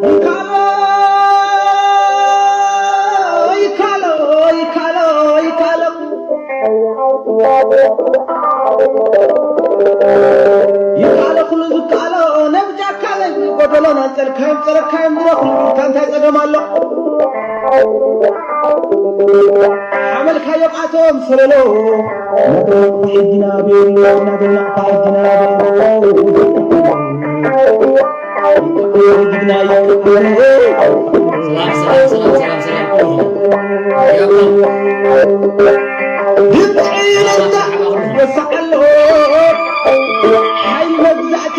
ይካሎ ይካሎ ይካሎ ይካሎ ይካሎ ኩሉ ዝካሎ ነብጃካ ጎደሎ ናንጸልካዮም ጸረካዮም ድሮ ኩሉ እንታይ ጸገም ኣሎ? ሓመልካዮም ኣቶም ሰለሎ ናገናቕፋ ሕጊና ቤሎ ናገናቕፋ ሕጊና ቤሎ ሕጊና ይሎ ሰላም ሰላም ሰላም ሰላም ሰላም። ድምፂ ይረዳእ ይወሳዕ ኣሎ ሓይሊ መግዛእቲ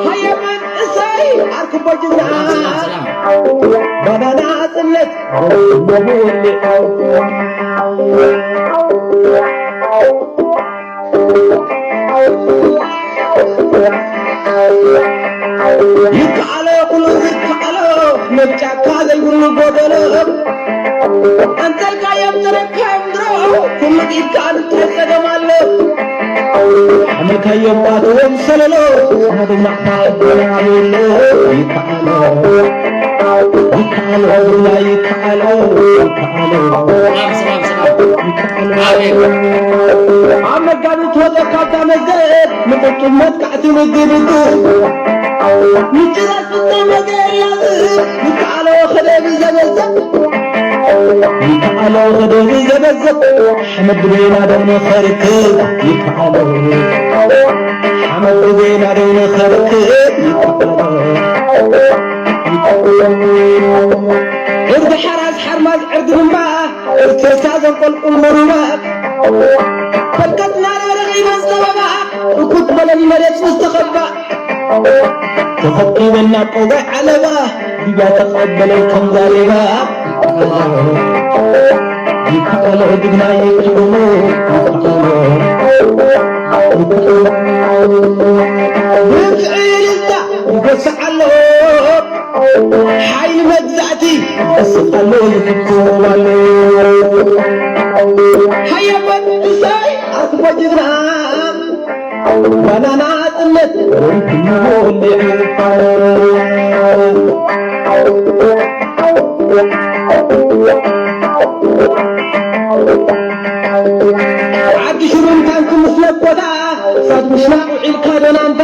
ሃየ መንእሰይ ዓርኩቦ ጅግና ባናና ጽነት ይከኣሎ ኩሉ ዝከኣሎ መብጫካ ዘይብሉ ጎደሎ ኣንተልካዮም ዘረካዮም ድሮ ኩሉ ኢድካ እንታይ ጸገም ኣሎ ሓመልካዮም ባትዎም ሰለሎ መደማዕታ ጎና ኣሎ ይከኣሎ ይከኣሎ ብላ ይከኣሎ ይከኣሎ ሰላም ሰላም ሰላም። ይከኣሎ ኣሜን። ኣብ መጋቢት ወፀ ካብታ መዝገብ ንቁጡብ መጥቃዕቲ ምግብግብ ምጭራስ ፍታ መገር ያዝብ ይከኣሎ ኸደ ብዘበዘብ ይከኣሎ ኸደ ብዘበዘብ ሓመድ ብዜና ደም ንኸርክብ ይከኣሎ ሓመድ ብዜና ደም ንኸርክብ ይከኣሎ ዕርዲ ሓራስ ሓርማዝ ዕርዲ ድማ እርትርታ ዘንቆልቁል መሩባ ፈልቀትና ረረኺበን ጸበባ እኩት በለን መሬት ምስ ተኸባ ተኸቢበና ቆባይ ዓለባ ሊብያ ተቐበለይ ከም ዛሬባ ይከኣሎ ጅግና ይከኣሎ ይከኣሎ ይከኣሎ ብዕልልታ ይጎስዕ ኣሎ ሓይሊ መግዛእቲ ይጎስዕ ኣሎ ይፍትው ኣሎ ሃየበት እሰይ ኣርክቦ ጅግና ባናና ጽነት ዓዲ ሽሩን ታንክ ምስ ለኮታ እሳት ምሽናቕ ውዒልካ ዶናንታ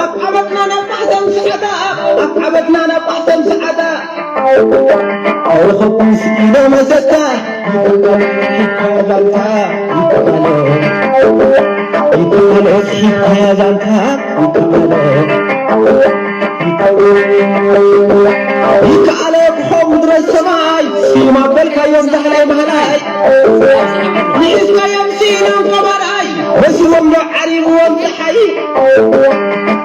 ኣብ ዓበትና ናብ ማሕሰን ሰዓታ ኣብ ዓበትና ናብ ማሕሰን ሰዓታ ኣውኸኩም ስኢሎ መሰታ ይበቃል ሒካ ዛንታ ይበቃል ይበቃል ሒካ ዛንታ ይበቃል ይበቃል ይከኣለ ክኾም ድረስ ሰማይ ሲማ በልካዮም ዛህላይ ማህላይ ንሒዝካዮም ሲኢኖም ቀባላይ መሲዎም ዶ ዓሪብዎም ፀሓይ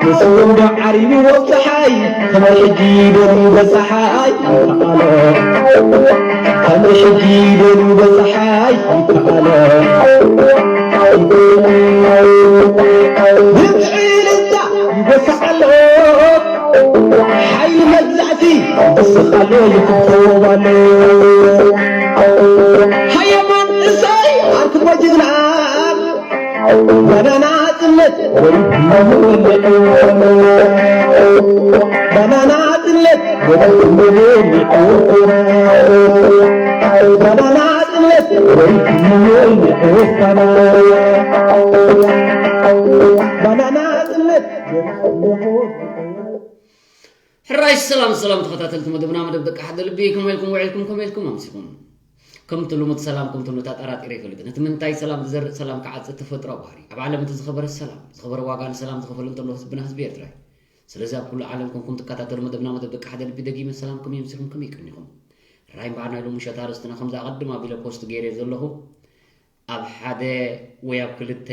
መሲዎም ዶ ዓሪብዎም ፀሓይ ከመይ ሕጂ ደልዩ በፀሓይ ይከኣሎ ከመይ ሕጂ ደልዩ በፀሓይ ይከኣሎ ብብዕልልታ ይጎስዕ ኣሎ ሓይሊ መግዛእቲ ይስቕ ኣሎ ይፍተው ኣሎ ሃየማን እሰይ ኣርክቦ ጅግና ባናና ጽነት ወይ ባናና ጽነት ባናና ጽነት ወይ ባናና ጽነት ሕራይ ሰላም ሰላም ተኸታተልቲ መደብና መደብ ደቂ ሓደ ልቢ ከመይ ኢልኩም ውዒልኩም ከመይ ኢልኩም ኣምሲኹም ከምቲ ልሙድ ሰላም ከምቲ ልሙድ ኣጠራጢረ ይፈልጥን እቲ ምንታይ ሰላም ዝዘርእ ሰላም ክዓጽድ ተፈጥሮ ባህሪ ኣብ ዓለም እቲ ዝኸበረ ሰላም ዝኸበረ ዋጋ ንሰላም ዝኸፈለ እንተሎ ህዝብና ህዝቢ ኤርትራ እዩ ስለዚ ኣብ ኩሉ ዓለም ኮንኩም ትከታተሉ መደብና መደብ ደቂ ሓደ ልቢ ደጊመ ሰላም ከመይ ኣምሲኹም ከመይ ቀኒኹም ሕራይ እምበኣር ናይ ሎሚ ምሸት ኣርእስትና ከምዚ ኣቐድም ኣቢለ ፖስት ገይረ ዘለኹ ኣብ ሓደ ወይ ኣብ ክልተ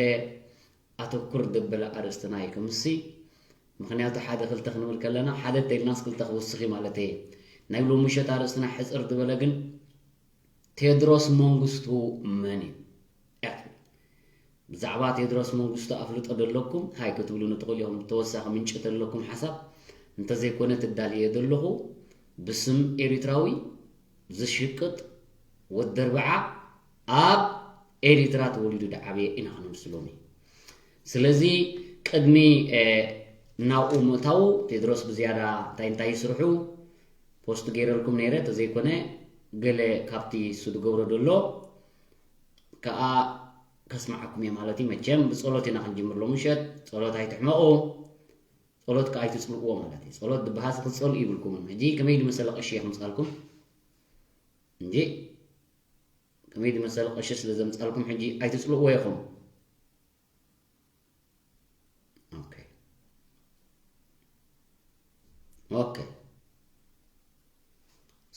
ኣተኩር ዘበለ ኣርእስትና እዩ ክምሲ ምኽንያቱ ሓደ ክልተ ክንብል ከለና ሓደ እንተኢልናስ ክልተ ክውስኽ እዩ ማለት እየ ናይ ሎሚ ምሸት ኣርእስትና ሕፅር ዝበለ ግን ቴድሮስ መንግስቱ መን እዩ ብዛዕባ ቴድሮስ መንግስቱ ኣፍልጦ ደለኩም ሃይ ክትብሉኒ ትኽእሉ ኢኹም ተወሳኺ ምንጪ ተለኩም ሓሳብ እንተዘይኮነ ትዳልየ ዘለኹ ብስም ኤሪትራዊ ዝሽቅጥ ወዲ ኣርብዓ ኣብ ኤሪትራ ተወሊዱ ዝዓበየ ኢና ክንምስሎም እዩ። ስለዚ ቅድሚ ናብኡ ምእታዉ ቴድሮስ ብዝያዳ እንታይ እንታይ ይስርሑ ፖስት ገይረልኩም ነይረ። ተዘይኮነ ገለ ካብቲ እሱ ዝገብሮ ዘሎ ከዓ ከስምዓኩም እየ ማለት እዩ። መቸም ብፀሎት ኢና ክንጅምር ሎምሸት። ፀሎት ኣይትሕመቑ፣ ፀሎት ከዓ ኣይትፅልእዎ ማለት እዩ። ፀሎት ዝበሃል ክፀልኡ ይብልኩምን። ሕጂ ከመይ ዝመሰለ ቀሺ እየ ክምፃልኩም እንጂ ከመይ ዝመሰለ ቀሺ ስለ ዘምፃልኩም ሕጂ ኣይትፅልእዎ ኢኹም። ኦኬ። ኦኬ።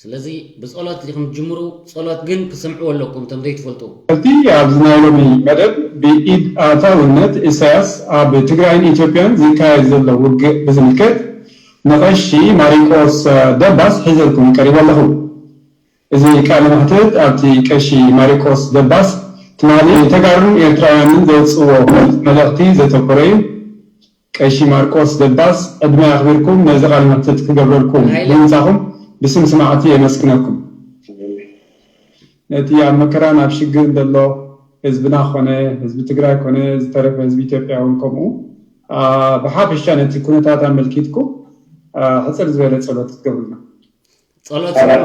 ስለዚ ብጸሎት ኢኹም ጅምሩ። ጸሎት ግን ክሰምዕዎ ኣለኩም እቶም ዘይትፈልጡ። እቲ ኣብዚ ናይ ሎሚ መደብ ብኢድ ኣታውነት ኢሳያስ ኣብ ትግራይን ኢትዮጵያን ዝካየድ ዘሎ ውግእ ብዝምልከት ንቐሺ ማሪቆስ ደባስ ሒዘልኩም ቀሪበ ኣለኹ። እዚ ቃለ መሕትት ኣብቲ ቀሺ ማሪቆስ ደባስ ትማሊ ተጋሩን ኤርትራውያንን ዘውፅዎ መልእኽቲ ዘተኮረ እዩ። ቀሺ ማርቆስ ደባስ ዕድመ ኣኽቢርኩም ነዚ ቃለ መሕትት ክገብረልኩም ብምምፃኹም ብስም ስማዕቲ የመስግነኩም። ነቲ ኣብ መከራን ኣብ ሽግርን ዘሎ ህዝብና ኮነ ህዝቢ ትግራይ ኮነ ዝተረፈ ህዝቢ ኢትዮጵያ እውን ከምኡ ብሓፈሻ ነቲ ኩነታት ኣመልኪትኩም ሕፅር ዝበለ ፀሎት ክትገብሩና። ጸሎት ስምዑ።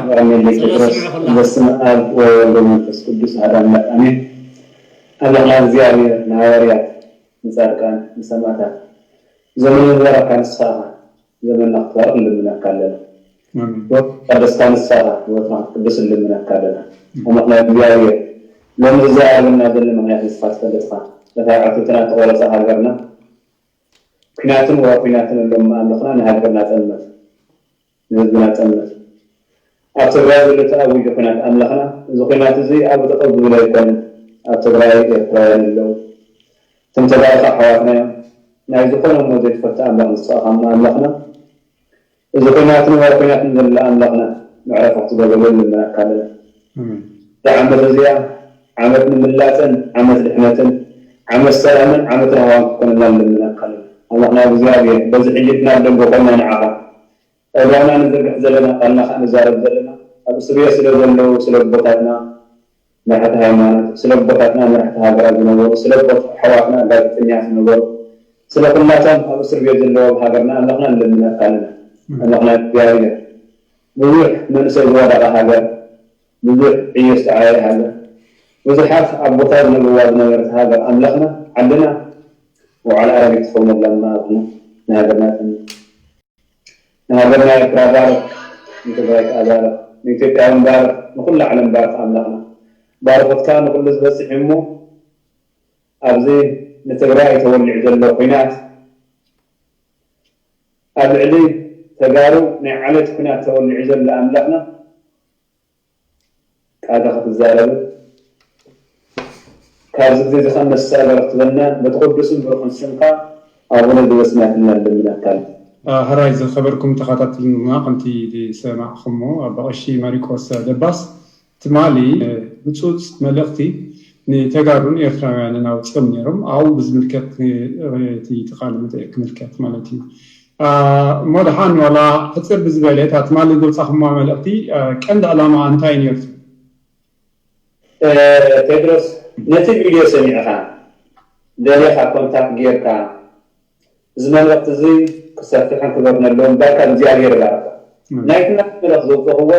ጸሎት ስምዑ ኩላ። በስመ ኣብ ወወልድ ወመንፈስ ቅዱስ ኣሐዱ ኣምላክ ኣሜን። ኣምላኽና እግዚኣብሔር ንሃዋርያት፣ ንጻድቃን፣ ንሰማዕታት ዘመን ዝባረካ ንስኻ ኢኻ። ዘመንና ክትባርክ ንልምነካ ኣለና። ኣሜን። ህይወት ቀደስካ ንስኻ ኢኻ። ህይወትና ክትቅድስ ንልምነካ ኣለና። ኣምላኽና እግዚኣብሔር ሎሚ ዝዘራረበና ዘሎ ምኽንያት ንስኻ ትፈልጥ ኢኻ። ነታ ዕትብትና ተቆረጻ ሃገርና ኲናትን ወረ ኲናትን እሎም ኣምላኽና ንሃገርና ጸልመት። ንህዝብና ጸልመት። ኣብ ትግራይ ዘሎ ተኣዊጁ ኲናት ኣምላኽና፣ እዚ ኲናት እዚ ኣብ ጠጠው ዝብል ኣይኮነን። ኣብ ትግራይ ኤርትራውያን ኣለዉ። እቶም ተጋሩ ኣሕዋትና እዮም። ናይ ዝኾነ እሞ ዘይትፈቱ ኣምላኽ ንስኻ እሞ ኣምላኽና። እዚ ኲናትን ወረ ኲናትን ዘሎ ኣምላኽና መዕረፊ ክትገብረሉ ንልምነካ ኣለና። ኣሜን። እዛ ዓመት እዚኣ ዓመት ንምላጸን ዓመት ድሕነትን ዓመት ሰላምን ዓመት ራህዋን ክትኮነልና ንልምነካ ኣለና። ኣምላኽና እግዚኣብሔር በዚ ሕጂ ናብ ደገ ኮይና ንዓኻ ጸጋና ንዝርግሕ ዘለና ቃልና ከዓ ንዛረብ ዘለና ኣብ እስር ቤት ስለ ዘለዉ ስለ ኣቦታትና መራሕቲ ሃይማኖት ስለ ኣቦታትና መራሕቲ ሃገራት ዝነበሩ ስለ ኣቦት ኣሕዋትና ጋዜጠኛት ዝነበሩ ስለ ኩላቶም ኣብ እስር ቤት ዘለዉ ኣብ ሃገርና ኣምላኽና ንልምነካ ኣለና። ኣምላኽና እግዚኣብሔር ብዙሕ መንእሰይ ዝወደቐ ሃገር ብዙሕ ዕዮ ዝተዓበየ ሃገር ብዙሓት ኣቦታት ዝነብርዋ ዝነበረት ሃገር ኣምላኽና ዓድና መውዓል ኣራጊት ትኸውን ኣላ ኣምላኽና ንሃገርና ንሃገርና ኤርትራ ባርኽ፣ ንትግራይ ከኣ ባርኽ፣ ንኢትዮጵያ እውን ባርኽ፣ ንኹሉ ዓለም ባርኽ ኣምላኽና። ባርኾትካ ንኹሉ ዝበጽሕ እሞ ኣብዚ ንትግራይ ተወሊዑ ዘሎ ኲናት ኣብ ልዕሊ ተጋሩ ናይ ዓሌት ኲናት ተወሊዑ ዘሎ ኣምላኽና ቃልካ ክትዛረብን ካብዚ ግዜ እዚ ከዓ መሳገር ክትበና በቲ ቅዱስን ብሩኽን ስምካ ኣቡነ ዘበሰማያት ኢልና ንልምነካ ኣለና። ሕራይ ዝኸበርኩም ተኸታተልትና ከምቲ ዝሰማዕኹሞ ኣባ ቀሺ ማሪቆስ ደባስ ትማሊ ህጹጽ መልእኽቲ ንተጋሩን ኤርትራውያንን ኣውጺኦም ነይሮም። ኣብኡ ብዝምልከት እቲ ቃለ መጠይቅ ክምልከት ማለት እዩ። እሞ ደሓን ዋላ ሕጽር ብዝበለ እታ ትማሊ ዘውጻኹማ መልእኽቲ ቀንዲ ዕላማ እንታይ ነይሩ? ቴድሮስ ነቲ ቪድዮ ሰሚዕኻ ደሊኻ ኮንታክት ጌርካ እዚ መልእኽቲ እዚ ክሰፍሕን ክበርነለውን ባካ እግዚኣብሔር ይባርካ። ናይቲ መልእኽቲ ዘውፀኽዎ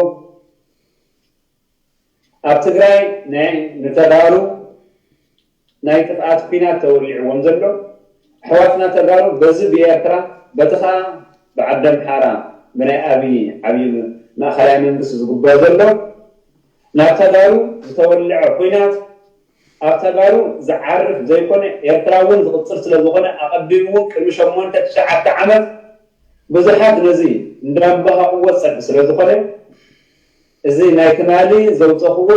ኣብ ትግራይ ናይ ንተጋሩ ናይ ጥፍኣት ኲናት ተወሊዕዎም ዘሎ ኣሕዋትና ተጋሩ በዚ ብኤርትራ በቲ ኸኣ ብዓዲ ኣምሓራ ብናይ ኣብዪ ዓብዪ ማእኸላይ መንግስቲ ዝግበር ዘሎ ናብ ተጋሩ ዝተወልዐ ኲናት ኣብ ተጋሩ ዝዓርፍ ዘይኮነ ኤርትራ እውን ዝቕፅል ስለ ዝኾነ ኣቐዲሙ እውን ቅድሚ ሸሞንተ ትሽዓተ ዓመት ብዙሓት ነዚ እንዳንበሃቕዎ ዝፀንሑ ስለ ዝኾነ እዚ ናይ ትማሊ ዘውፀኽዎ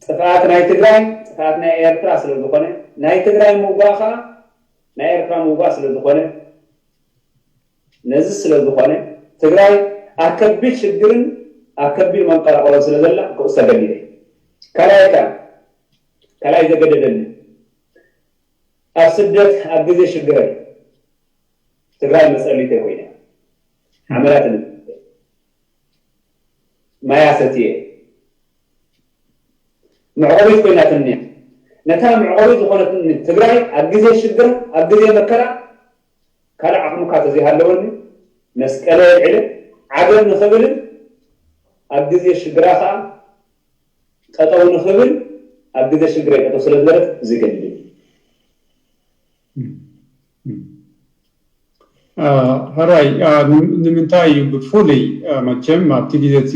ጥፍኣት ናይ ትግራይ ጥፍኣት ናይ ኤርትራ ስለ ዝኾነ ናይ ትግራይ ምውጋእ ከዓ ናይ ኤርትራ ምውጋእ ስለ ዝኾነ ነዚ ስለ ዝኾነ ትግራይ ኣብ ከቢድ ሽግርን ኣብ ከቢድ መንቀራቆሮን ስለ ዘላ ክእሰ ገዲደ ካልኣይ ከዓ ካልኣይ ዘገደደኒ ኣብ ስደት ኣብ ግዜ ሽግረይ ትግራይ መፀሊተይ ኮይና ሓመዳት ማያ ሰትየ መዕቆቢት ኮይናትኒ እያ። ነታ መዕቆቢት ዝኾነትኒ ትግራይ ኣብ ግዜ ሽግር፣ ኣብ ግዜ መከራ ካልእ ዓቕሚ እኳ ተዘይሃለወኒ መስቀለ የልዕለ ዓገብ ንኽብልን ኣብ ግዜ ሽግራ ከዓ ጠጠው ንኽብል ኣብ ግዜ ሽግረይ ጠጠው ስለ ዝበለት ዝገድድ እዩ። ሕራይ ንምንታይ እዩ ብፍሉይ መቸም ኣብቲ ግዜ እቲ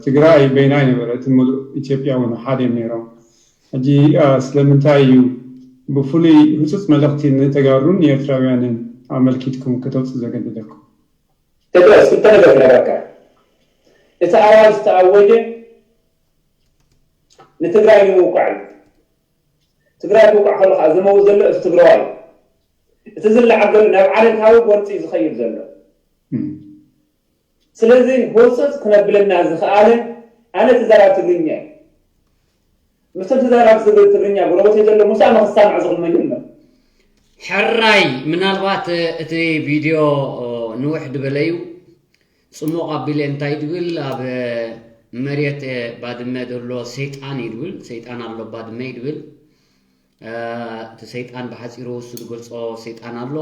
ትግራይ በይና ይነበረ እቲ ሙሉእ ኢትዮጵያ እውን ሓደ እዮም ነይሮም። ሕጂ ስለምንታይ እዩ ብፍሉይ ህፁፅ መልእኽቲ ንተጋሩን ንኤርትራውያንን ኣመልኪትኩም ከተውፅእ ዘገደደኩም? ቴድሮስ ክልተ ነገር ክነግረካ። እቲ ኣዋጅ ዝተኣወጀ ንትግራይ ንምውቃዕ እዩ። ትግራይ ክውቃዕ ከሎ ከዓ ዝመውት ዘሎ እቲ ትግራዋይ እዩ። እቲ ዝለዓል ዘሎ ናብ ዓለታዊ ጎንፂ እዩ ዝኸይድ ዘሎ። ስለዚ ህውፅፅ ክነብለና ዝኸኣለ ኣነ ትዛራብ ትግርኛ እዩ። ምስቶም ተዛራብ ትግርኛ ጎረቤተይ ዘሎ ሙሳ መክሳምዕ ዝኽመኝ እምበር። ሕራይ ምናልባት እቲ ቪድዮ ንውሕ ድበለ እዩ። ፅሙቕ ኣቢለ እንታይ ድብል ኣብ መሬት ባድመ ዘሎ ሰይጣን እዩ ድብል ሰይጣን ኣሎ ባድመ እዩ ድብል እቲ ሰይጣን ብሓፂሩ እሱ ዝገልፆ ሰይጣን ኣሎ።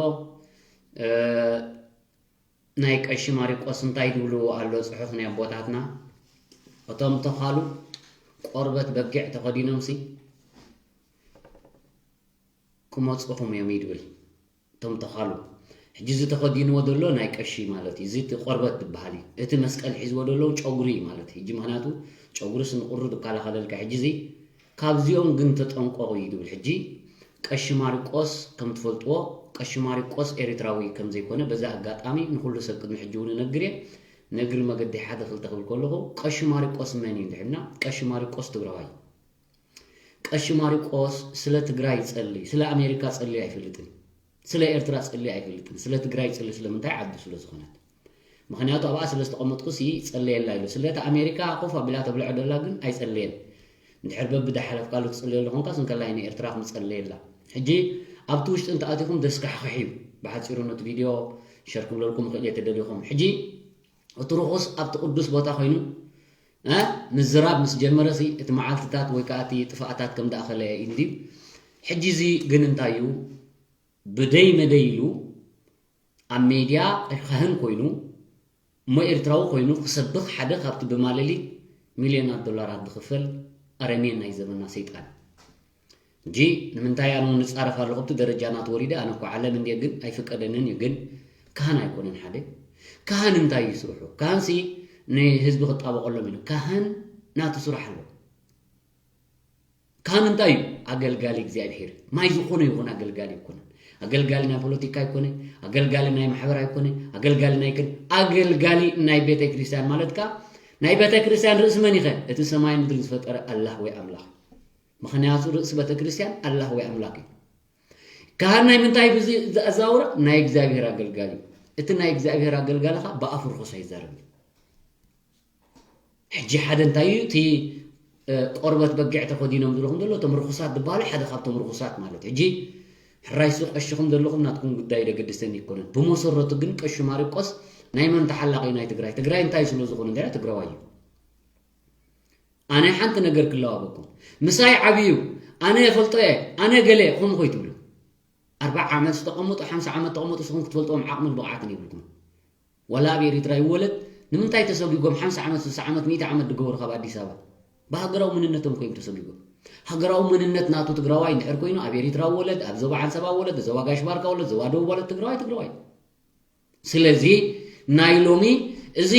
ናይ ቀሺ ማሪቆስ እንታይ ድብሉ ኣሎ ፅሑፍ ናይ ኣቦታትና እቶም ተኻሉ ቆርበት በጊዕ ተኸዲኖም ሲ ክመፅኹም እዮም ይድብል እቶም ተኻሉ ሕጂ እዚ ተኸዲንዎ ዘሎ ናይ ቀሺ ማለት እዩ እዚ ቆርበት ዝበሃል እዩ እቲ መስቀል ሒዝዎ ዘለዉ ጨጉሪ ማለት እዩ ሕጂ ምክንያቱ ጨጉርስ ንቁሩብ ይከላኸለልካ ሕጂ እዚ ካብዚኦም ግን ተጠንቀቑ እዩ ድብል ሕጂ ቀሺ ማሪቆስ ከም ትፈልጥዎ ቀሺ ማሪቆስ ኤሪትራዊ ከም ዘይኮነ በዚ ኣጋጣሚ ንኩሉ ሰብ ቅድሚ ሕጂ እውን እነግር እየ ነግሪ መገዲ ሓደ ክልተ ክብል ከለኹ ቀሺ ማሪቆስ መን እዩ እንድሕና ቀሺ ማሪቆስ ትግራዋይ ቀሺ ማሪቆስ ስለ ትግራይ ይጸሊ ስለ ኣሜሪካ ጸሊ ኣይፈልጥን ስለ ኤርትራ ጸሊ ኣይፈልጥን ስለ ትግራይ ይጸሊ ስለምንታይ ዓዱ ስለ ዝኾነት ምኽንያቱ ኣብኣ ስለ ዝተቐመጥኩ ሲ ይጸለየላ ኢሉ ስለቲ ኣሜሪካ ኮፍ ኣቢላ ተብልዖ ደላ ግን ኣይጸለየን እንድሕር በቢ ዳሓለፍካሉ ትጽልየሉ ኮንካስ እንከላይ ንኤርትራ ክምጸለየላ ሕጂ ኣብቲ ውሽጢ እንተኣቲኹም ደስካሕክሕ እዩ ብሓፂሩ ነቲ ቪድዮ ሸር ክብለልኩም ይኽእል እየ ተደሊኹም ሕጂ እቲ ርኹስ ኣብቲ ቅዱስ ቦታ ኮይኑ ምዝራብ ምስ ጀመረ ሲ እቲ መዓልትታት ወይ ከዓ እቲ ጥፋእታት ከም ዳኣኸለ እንድዩ ሕጂ እዚ ግን እንታይ እዩ ብደይ መደይ ኢሉ ኣብ ሜድያ ካህን ኮይኑ እሞ ኤርትራዊ ኮይኑ ክሰብኽ ሓደ ካብቲ ብማለሊት ሚልዮናት ዶላራት ዝኽፈል ኣረሜን ናይ ዘመና ሰይጣን እንጂ ንምንታይ ኣነ እውን ንፃረፍ ኣለኹ ኣብቲ ደረጃ ናት ወሪደ ኣነ እኮ ዓለም እንድየ ግን ኣይፍቀደንን እዩ ግን ካህን ኣይኮነን ሓደ ካህን እንታይ እዩ ስርሑ ካህን ሲ ንህዝቢ ክጣበቀሎም ኢሉ ካህን ናቱ ስራሕ ኣሎ ካህን እንታይ እዩ ኣገልጋሊ እግዚኣብሄር ማይ ዝኾነ ይኹን ኣገልጋሊ ኣይኮነን ኣገልጋሊ ናይ ፖለቲካ ኣይኮነ ኣገልጋሊ ናይ ማሕበር ኣይኮነ ኣገልጋሊ ናይ ክን ኣገልጋሊ ናይ ቤተ ክርስቲያን ማለት ከዓ ናይ ቤተ ክርስቲያን ርእሲ መን ኢኸ እቲ ሰማይ ምድሪ ዝፈጠረ ኣላህ ወይ ኣምላኽ ምኽንያቱ ርእሲ ቤተ ክርስቲያን ኣላህ ወይ ኣምላኽ እዩ ካህን ናይ ምንታይ ብዚ ዘዛውራ ናይ እግዚኣብሔር ኣገልጋሊ እዩ እቲ ናይ እግዚኣብሔር ኣገልጋሊ ከዓ ብኣፍ ርኹስ ኣይዛረብ እዩ ሕጂ ሓደ እንታይ እዩ እቲ ቆርበት በጊዕ ተኸዲኖም ዝለኹም ዘሎ እቶም ርኹሳት ዝበሃሉ ሓደ ካብቶም ርኹሳት ማለት ሕጂ ሕራይ ሱ ቀሽኹም ዘለኹም ናትኩም ጉዳይ ደገድሰኒ ይኮነን ብመሰረቱ ግን ቀሹ ማሪቆስ ናይ መን ተሓላቂ ናይ ትግራይ ትግራይ እንታይ ስለ ዝኾነ እንተ ትግራዋይ እዩ ኣነ ሓንቲ ነገር ክለዋበኩም ምሳይ ዓብዩ ኣነ የፈልጦ እየ ኣነ ገለ ኹም ኾይ ትብሉ ኣርባዓ ዓመት ዝተቐመጡ ሓምሳ ዓመት ተቐመጡ ስኹም ክትፈልጥዎም ዓቕምን ብቕዓትን የብልኩም ዋላ ኣብ ኤሪትራ ይወለድ ንምንታይ ተሰጒጎም ሓምሳ ዓመት ስሳ ዓመት ሚእቲ ዓመት ዝገበሩ ካብ ኣዲስ ኣበባ ብሃገራዊ መንነቶም ኮይም ተሰጒጎም ሃገራዊ መንነት ናቱ ትግራዋይ እንድሕር ኮይኑ ኣብ ኤሪትራ ወለድ ኣብ ዞባ ዓንሰባ ወለድ ዞባ ጋሽ ባርካ ወለድ ዞባ ደቡብ ወለድ ትግራዋይ ትግራዋይ ስለዚ ናይ ሎሚ እዚ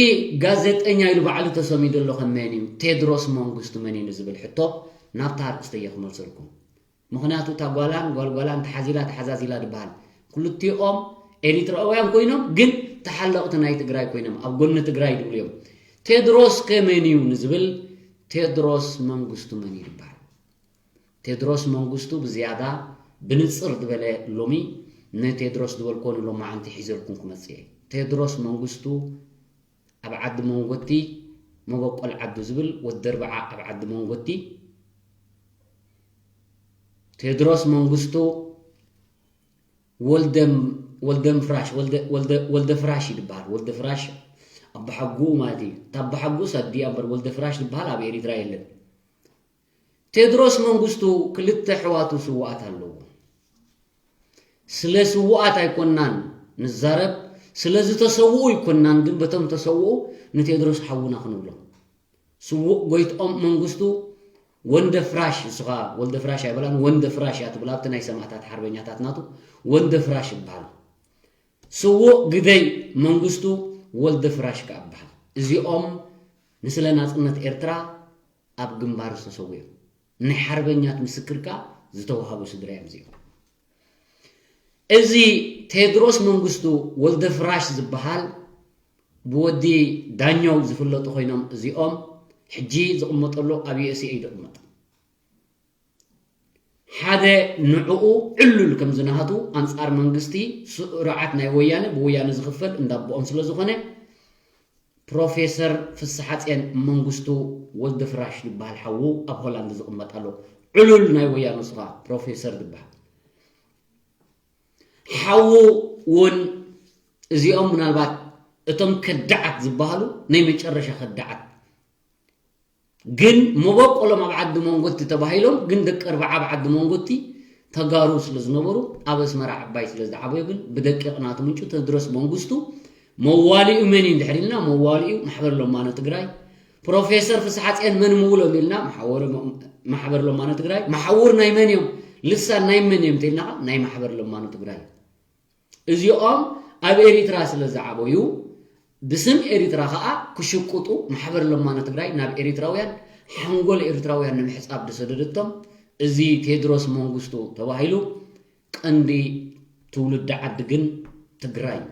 ጋዜጠኛ ኢሉ ባዕሉ ተሰሚዱ ኣሎ ከመን እዩ ቴድሮስ መንግስቱ መን እዩ ዝብል ሕቶ ናብታ ኣርእስተ እየ ክመልሰልኩም ምኽንያቱ እታ ጓላን ጓልጓላን ተሓዚላ ተሓዛዚላ ዝበሃል ክልቲኦም ኤሪትራውያን ኮይኖም ግን ተሓለቕቲ ናይ ትግራይ ኮይኖም ኣብ ጎኒ ትግራይ ድብሉ እዮም ቴድሮስ ከመን እዩ ንዝብል ቴድሮስ መንግስቱ መን እዩ ዝበሃል ቴድሮስ መንግስቱ ብዝያዳ ብንፅር ዝበለ ሎሚ ንቴድሮስ ዝበልኮ ንሎማዓንቲ ሒዘልኩም ክመፅእ እየ ቴድሮስ መንግስቱ ኣብ ዓዲ መንጎቲ መበቆል ዓዱ ዝብል ወዲ ኣርብዓ ኣብ ዓዲ መንጎቲ ቴድሮስ መንግስቱ ወልደም ወልደም ፍራሽ ወልደ ወልደ ወልደ ፍራሽ ይድበሃል ወልደ ፍራሽ ኣባሓጉኡ ማለት እዩ እታ ኣባሓጉኡስ ኣዲኣ እምበር ወልደ ፍራሽ ዝበሃል ኣብ ኤሪትራ የለን ቴድሮስ መንግስቱ ክልተ ኣሕዋቱ ስውኣት ኣለዎ። ስለ ስውኣት ኣይኮናን ንዛረብ፣ ስለ ዝተሰውኡ ኣይኮናን፣ ግን በቶም ተሰውኡ ንቴድሮስ ሓውና ክንብሎ። ስዉእ ጎይትኦም መንግስቱ ወንደ ፍራሽ፣ ንስኻ ወልደ ፍራሽ ኣይበላን፣ ወንደ ፍራሽ እያ ትብል ኣብቲ ናይ ሰማእታት ሓርበኛታት ናቱ፣ ወንደ ፍራሽ ይበሃል። ስዉእ ግደይ መንግስቱ ወልደ ፍራሽ ከኣ ይበሃል። እዚኦም ንስለ ናጽነት ኤርትራ ኣብ ግንባር ዝተሰዉ እዮም። ናይ ሓርበኛት ምስክር ከኣ ዝተዋህቡ ስድራ እዮም እዚኦም። እዚ ቴድሮስ መንግስቱ ወልደ ፍራሽ ዝበሃል ብወዲ ዳኛው ዝፍለጡ ኮይኖም እዚኦም ሕጂ ዝቕመጠሉ ኣብ ዩ ኤስ ኤ እዩ ዝቕመጥ። ሓደ ንዕኡ ዕሉል ከም ዝናሃቱ ኣንጻር መንግስቲ ስርዓት ናይ ወያነ ብወያነ ዝኽፈል እንዳቦኦም ስለ ዝኾነ ፕሮፌሰር ፍስሓጽዮን መንግስቱ ወልደ ፍራሽ ዝበሃል ሓዉ ኣብ ሆላንድ ዝቕመጥ ኣሎ። ዕሉል ናይ ወያነ ንሱ ኸኣ ፕሮፌሰር ዝበሃል ሓዉ እውን እዚኦም ምናልባት እቶም ከዳዓት ዝበሃሉ ናይ መጨረሻ ከዳዓት ግን መበቆሎም ኣብ ዓዲ መንጎቲ ተባሂሎም ግን ደቂ ኣርባዓ ኣብ ዓዲ መንጎቲ ተጋሩ ስለ ዝነበሩ ኣብ ኣስመራ ዓባይ ስለ ዝዓበዩ ግን ብደቂቕ ናቱ ምንጩ ተድሮስ መንግስቱ መዋሊኡ መን እዩ እንድሕር ኢልና መዋሊኡ ማሕበር ለማኖ ትግራይ ፕሮፌሰር ፍስሓጽዮን መን ምውሎም ኢልና ማሕበር ለማኖ ትግራይ መሓውር ናይ መን እዮም ልሳን ናይ መን እዮም ተኢልና ናይ ማሕበር ለማኖ ትግራይ እዚኦም ኣብ ኤሪትራ ስለ ዝዓበዩ ብስም ኤሪትራ ኸኣ ክሽቁጡ ማሕበር ለማኖ ትግራይ ናብ ኤሪትራውያን ሓንጎል ኤሪትራውያን ንምሕጻብ ዝሰደደቶም እዚ ቴድሮስ መንግስቱ ተባሂሉ ቀንዲ ትውልዲ ዓዲ ግን ትግራይ እዩ።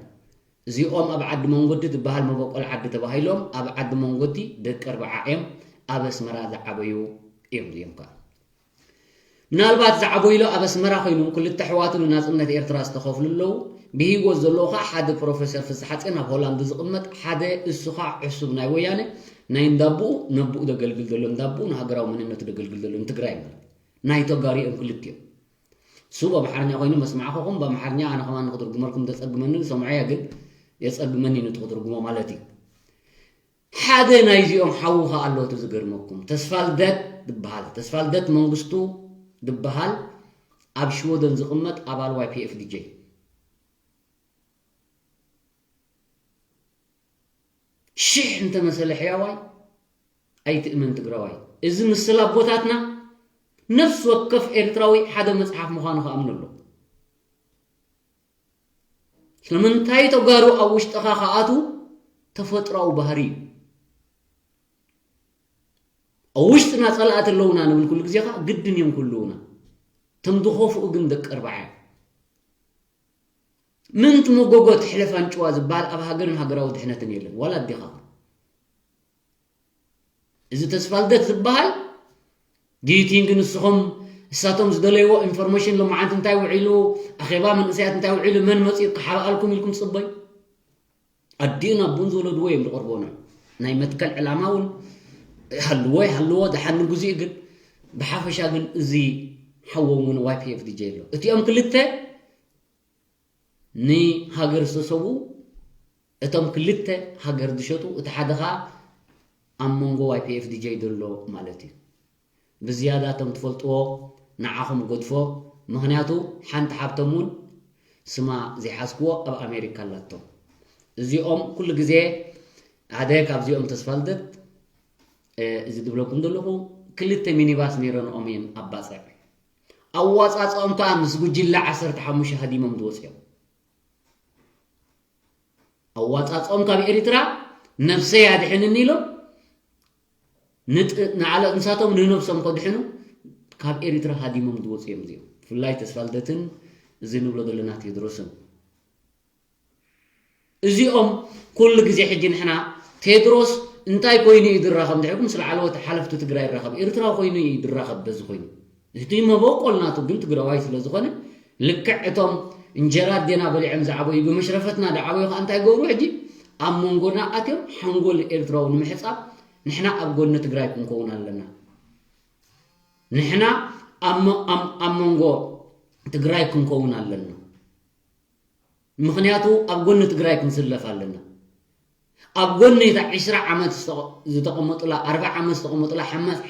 እዚኦም ኣብ ዓዲ መንጎዲ ዝበሃል መበቆል ዓዲ ተባሂሎም ኣብ ዓዲ መንጎዲ ደቂ ኣርብዓ እዮም ኣብ ኣስመራ ዝዓበዩ እዮም እዚኦም ከዓ ምናልባት ዝዓበይሉ ኣብ ኣስመራ ኮይኑ ክልተ ኣሕዋቱ ንናጽነት ኤርትራ ዝተኸፍሉ ኣለዉ። ብህይወት ዘለዉ ኸዓ ሓደ ፕሮፌሰር ፍስሓጽዮን ኣብ ሆላንድ ዝቕመጥ፣ ሓደ እሱ ኸዓ ዕሱብ ናይ ወያነ ናይ እንዳቦኡ ነቦኡ ዘገልግል ዘሎ እንዳቦኡ ንሃገራዊ መንነቱ ዘገልግል ዘሎ ንትግራይ ማለት ናይ ተጋሩ እዮም ክልቲኦም። እሱ ብኣምሓርኛ ኮይኑ መስማዕኹኹም ብኣምሓርኛ ኣነ ከማን ንክትርጉመልኩም ተጸግመኒ ዝሰምዖ እየ ግን የጸግመኒ ንትክትርጉሞ ማለት እዩ። ሓደ ናይዚኦም ሓዉ ኸኣ ኣሎ እቲ ዝገርመኩም ተስፋልደት ዝበሃል ተስፋልደት መንግስቱ ዝበሃል ኣብ ሽወደን ዝቕመጥ ኣባል ዋይ ፒ ኤፍ ዲ ጀ ሽሕ እንተመሰለ ሕያዋይ ኣይትእመን ትግራዋይ እዚ ምስል ኣቦታትና ነፍሲ ወከፍ ኤርትራዊ ሓደ መጽሓፍ ምዃኑ ክኣምን ኣሎ ስለምንታይ ተጋሩ ኣብ ውሽጥኻ ክኣትዉ ተፈጥሮኣዊ ባህሪ እዩ። ኣብ ውሽጥና ጸላእቲ ኣለዉና ንብል ኩሉ ግዜ ኸዓ ግድን እዮም ክህልዉና። እቶም ዝኸፍኡ ግን ደቂ ኣርባዓ እዮም። ምንቲ መጎጎ ትሕለፍ ኣንጭዋ ዝበሃል ኣብ ሃገርን ሃገራዊ ድሕነትን የለን። ዋላ ኣዴኻ ኸዓ። እዚ ተስፋልደት ዝበሃል ዲዩቲንግ ንስኹም እሳቶም ዝደለይዎ ኢንፎርሜሽን ሎማዓንቲ እንታይ ውዒሉ ኣኼባ መንእሰያት እንታይ ውዒሉ መን መፂኡ ክሓብኣልኩም ኢልኩም ፅበዩ ኣዲኡን ኣቦን ዝወለድዎ እዮም ዝቐርቦ ንዑ ናይ መትከል ዕላማ እውን ሃልዎ ይሃልዎ ደሓን ንግዜኡ ግን ብሓፈሻ ግን እዚ ሓዎም እውን ዋይ ፒ ኤፍ ዲ ጀ ኣሎ እቲኦም ክልተ ንሃገር ዝተሰዉ እቶም ክልተ ሃገር ዝሸጡ እቲ ሓደ ኸዓ ኣብ መንጎ ዋይ ፒ ኤፍ ዲ ጀ ዘሎ ማለት እዩ። ብዝያዳ እቶም ትፈልጥዎ ንዓኹም ገድፎ፣ ምኽንያቱ ሓንቲ ሓብቶም እውን ስማ ዘይሓዝክዎ ኣብ ኣሜሪካ ኣላቶም። እዚኦም ኩሉ ግዜ ሓደ ካብዚኦም ተስፋልደት እዚ ዝብለኩም ዘለኹ ክልተ ሚኒባስ ነይረንኦም እየን ኣብ ባፅዕ ኣዋፃፅኦም ከዓ ምስ ጉጅለ ዓሰርተ ሓሙሽተ ሃዲሞም ዝወፅኦም ኣዋፃፅኦም ካብ ኤሪትራ ነብሰይ ኣድሕንኒ ኢሎም ንዓለ ንሳቶም ንነብሶም ከድሕኑ ካብ ኤሪትራ ሃዲሞም ዝወፁ እዮም እዚኦም ብፍላይ ተስፋልደትን እዚ ንብሎ ዘለና ቴድሮስን እዚኦም ኩሉ ግዜ ሕጂ ንሕና ቴድሮስ እንታይ ኮይኑ እዩ ዝራኸብ እንድሕርኩም ምስ ላዕለዎት ሓለፍቲ ትግራይ ይራኸብ ኤርትራዊ ኮይኑ እዩ ዝራኸብ በዚ ኮይኑ እቲ መበቆል ናቱ ግን ትግራዋይ ስለ ዝኾነ ልክዕ እቶም እንጀራ ኣዴና በሊዖም ዝዓበዩ ብመሽረፈትና ዝዓበዩ ከዓ እንታይ ገብሩ ሕጂ ኣብ መንጎና ኣትዮም ሓንጎል ኤርትራዊ ንምሕፃብ ንሕና ኣብ ጎኒ ትግራይ ክንከውን ኣለና ንሕና ኣብ መንጎ ትግራይ ክንከውን ኣለና ምኽንያቱ ኣብ ጎኒ ትግራይ ክንስለፍ ኣለና ኣብ ጎኒ እታ ዕስራ ዓመት ዝተቐ-፣ ዝተቐመጡላ፣ ኣርብዓ ዓመት ዝተቐመጡላ፣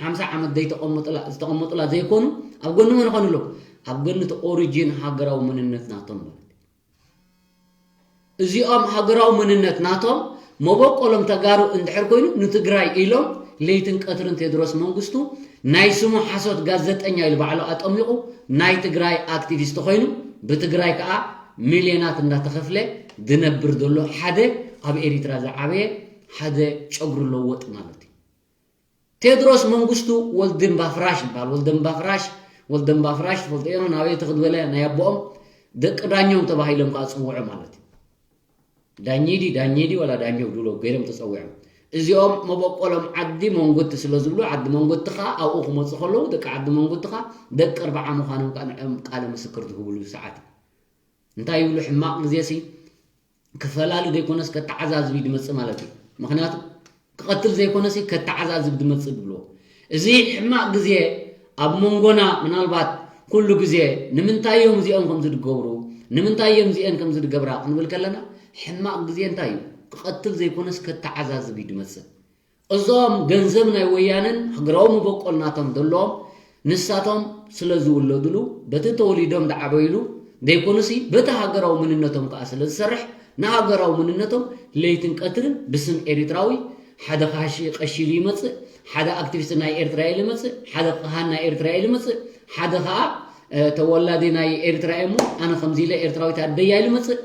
ሓምሳ ዓመት ዘይተቐመጡላ፣ ዝተቐመጡላ ዘይኮኑ፣ ኣብ ጎኒ መን ይኾኑ ኣለዉ? ኣብ ጎኒ እቲ ኦሪጂን ሃገራዊ መንነት ናቶም ማለት እዩ። እዚኦም ሃገራዊ መንነት ናቶም መበቆሎም ተጋሩ እንድሕር ኮይኑ፣ ንትግራይ ኢሎም ለይትን ቀትርን ቴድሮስ መንግስቱ ናይ ስሙ ሓሶት ጋዜጠኛ ኢሉ ባዕሉ ኣጠሚቑ ናይ ትግራይ ኣክቲቪስት ኮይኑ፣ ብትግራይ ከዓ ሚልዮናት እንዳተኸፍለ ዝነብር ዘሎ ሓደ ኣብ ኤሪትራ ዝዓበየ ሓደ ጨጉሪ ለወጥ ማለት እዩ። ቴድሮስ መንግስቱ ወልድንባፍራሽ ይበሃል። ወልደንባፍራሽ፣ ወልደንባፍራሽ ትፈልጦ እዮም። ናበይ ትኽድ በለ ናይ ኣቦኦም ደቂ ዳኘው ተባሂሎም ከዓ ጽውዑ ማለት እዩ። ዳኘዲ፣ ዳኘዲ ወላ ዳኘው ድብሎ ገይሮም ተጸዊዖም። እዚኦም መበቆሎም ዓዲ መንጎቲ ስለ ዝብሉ፣ ዓዲ መንጎቲ ከዓ ኣብኡ ክመፁ ከለዉ፣ ደቂ ዓዲ መንጎቲ ከዓ ደቂ ኣርብዓ ምዃኖም ከዓ ንዕኦም ቃለ ምስክር ዝህብሉ ሰዓት እዩ። እንታይ ይብሉ? ሕማቕ ግዜ ሲ ክፈላሊ ዘይኮነስ ከተዓዛዝብ እዩ ድመጽእ ማለት እዩ። ምኽንያቱ ክቐትል ዘይኮነሲ ከተዓዛዝብ ድመጽእ ድብልዎ። እዚ ሕማቕ ግዜ ኣብ መንጎና ምናልባት ኩሉ ግዜ ንምንታይ እዮም እዚኦም ከምዚ ድገብሩ፣ ንምንታይ እዮም እዚአን ከምዚ ድገብራ ክንብል ከለና፣ ሕማቕ ግዜ እንታይ እዩ? ክቐትል ዘይኮነስ ከተዓዛዝብ እዩ ድመጽእ። እዞም ገንዘብ ናይ ወያነን ሃገራዊ መበቆል ናቶም ዘለዎም ንሳቶም ስለ ዝውለዱሉ፣ በቲ ተወሊዶም ዝዓበይሉ ዘይኮኑሲ፣ በቲ ሃገራዊ መንነቶም ከኣ ስለ ዝሰርሕ፣ ንሃገራዊ መንነቶም ለይትን ቀትርን ብስም ኤሪትራዊ ሓደ ካሺ ቀሺ ኢሉ ይመጽእ፣ ሓደ ኣክቲቪስት ናይ ኤርትራ ኢሉ ይመጽእ፣ ሓደ ካህን ናይ ኤርትራ ኢሉ ይመጽእ፣ ሓደ ከኣ፣ እ፣ ተወላዲ ናይ ኤርትራ እየ እሞ ኣነ ከምዚ ኢለ ኤርትራዊት ኣደያ ኢሉ ይመጽእ።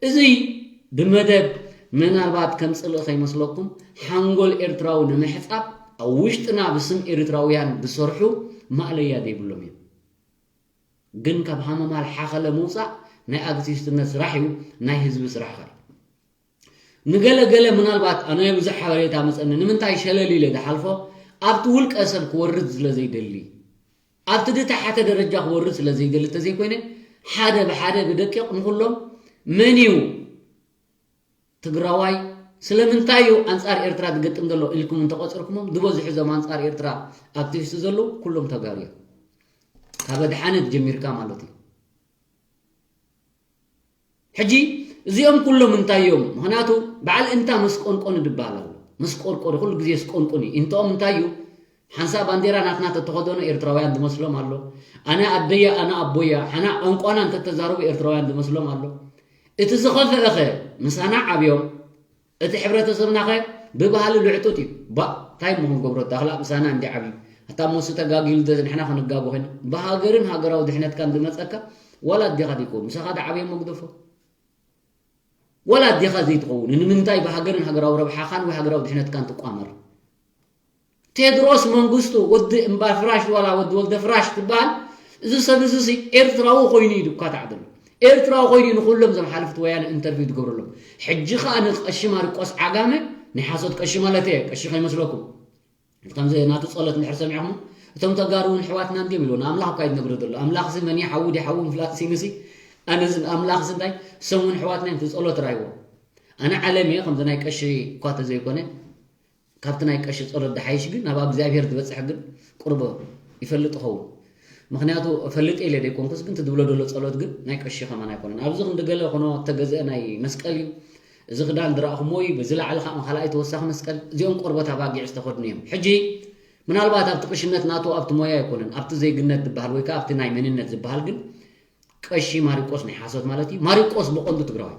እዚ ብመደብ ምናልባት ከም ጽልኢ ከይመስለኩም ሓንጎል ኤርትራዊ ንምሕጻብ ኣብ ውሽጥና ብስም ኤርትራውያን ዝሰርሑ ማእለያ ዘይብሎም እዮም። ግን ካብ ሃመማ ልሓኸለ ምውጻእ ናይ ኣክቲቪስትነት ስራሕ እዩ፣ ናይ ህዝቢ ስራሕ ኸ እዩ። ንገለ ገለ ምናልባት ኣነ ብዙሕ ሓበሬታ መጸኒ ንምንታይ ሸለል ኢለ ዝሓልፎ ኣብቲ ውልቀ ሰብ ክወርድ ስለ ዘይደሊ ኣብቲ ዝተሓተ ደረጃ ክወርድ ስለ ዘይደሊ እንተዘይኮይነ ሓደ ብሓደ ብደቂቕ ንኹሎም መን እዩ ትግራዋይ ስለምንታይ እዩ ኣንጻር ኤርትራ ዝገጥም ዘሎ ኢልኩም እንተቆጸርኩሞም ዝበዝሑ እዞም ኣንጻር ኤርትራ ኣክቲቪስት ዘለዉ ኩሎም ተጋሩ እዮም። ካብ ኣድሓነት ጀሚርካ ማለት እዩ። ሕጂ እዚኦም ኩሎም እንታይ እዮም? ምኽንያቱ በዓል እንታ መስቆንቆኒ ድበሃል ኣሎ። መስቆርቆሪ ኩሉ ግዜ ስቆንቁን እዩ። እንተኦም እንታይ እዩ? ሓንሳ ባንዴራ ናትና ተተኸደኑ ኤርትራውያን ዝመስሎም ኣሎ። ኣነ ኣደያ፣ ኣነ ኣቦያ፣ ሓና ቋንቋና እንተተዛረቡ ኤርትራውያን ዝመስሎም ኣሎ። እቲ ዝኸፍአኸ ምሳና ዓብዮም እቲ ሕብረተሰብናኸ ብባህሊ ልዕጡጥ እዩ። ባእ፣ እንታይ እሞ ክንገብሮ? ዳኽላ ምሳና እንዲ ዓብዩ። ኣታ እሞ እሱ ተጋጊሉ ዶ ንሕና ክንጋጎ ኮይና? ብሃገርን ሃገራዊ ድሕነትካን ዝመጸካ ዋላ ኣዴኻ ዘይኮኑ። ምሳኻ ዝዓበየ እሞ ግደፎ። ዋላ ኣዴኻ ዘይትኸውን። ንምንታይ ብሃገርን ሃገራዊ ረብሓኻን ወይ ሃገራዊ ድሕነትካን ትቋመር? ቴድሮስ መንግስቱ ወዲ እምባ ፍራሽ ዋላ ወዲ ወልደ ፍራሽ ትበሃል። እዚ ሰብ እዚ ሲ ኤርትራዊ ኮይኑ እዩ ድኳታዕ ዘሎ። ኤርትራዊ ኮይኑ እዩ ንኩሎም እዞም ሓለፍቲ ወያነ ኢንተርቪው ዝገብረሎም። ሕጂ ኸኣ ንቀሺ ማርቆስ ዓጋመ፣ ናይ ሓሶት ቀሺ ማለት እየ፣ ቀሺ ከይመስለኩም። ከምዚ ናቱ ጸሎት እንድሕር ሰሚዕኹም፣ እቶም ተጋሩ እውን ኣሕዋትና እንድዮም ኢልዎ። ንኣምላኽ እኳ እዩ ዝነግሮ ዘሎ። ኣምላኽሲ መን እዩ? ሓዊ ድዩ ሓዊ ምፍላጥ ሲኑሲ? ኣነዚ ኣምላኽሲ እንታይ? እሶም እውን ኣሕዋትና እዮም፣ እቲ ጸሎት ራይዎ። ኣነ ዓለም እየ፣ ከምዚ ናይ ቀሺ እኳ ተዘይኮነ፣ ካብቲ ናይ ቀሺ ጸሎት ዝሓይሽ ግን ናብ እግዚኣብሔር ዝበጽሕ ግን ቁርብ ይፈልጥ ይኸውን። ምኽንያቱ ፈልጥ ኢለ ዘይኮንኩስ ግን ትድብሎ ዘሎ ጸሎት ግን ናይ ቀሺ ከማን ኣይኮነን። ኣብዚ ክንዲ ገለ ኮኖ እተገዝአ ናይ መስቀል እዩ። እዚ ክዳን ዝረኣኹምዎ እዩ። በዚ ላዕሊ ከዓ ካልኣይ ተወሳኺ መስቀል። እዚኦም ቆርበት ኣባጊዕ ዝተኸድኑ እዮም። ሕጂ ምናልባት ኣብቲ ቅሽነት ናቱ ኣብቲ ሞያ ኣይኮነን፣ ኣብቲ ዜግነት ዝበሃል ወይ ከዓ ኣብቲ ናይ መንነት ዝበሃል ግን ቀሺ ማሪቆስ ናይ ሓሶት ማለት እዩ። ማሪቆስ ብቐንዱ ትግራዋይ።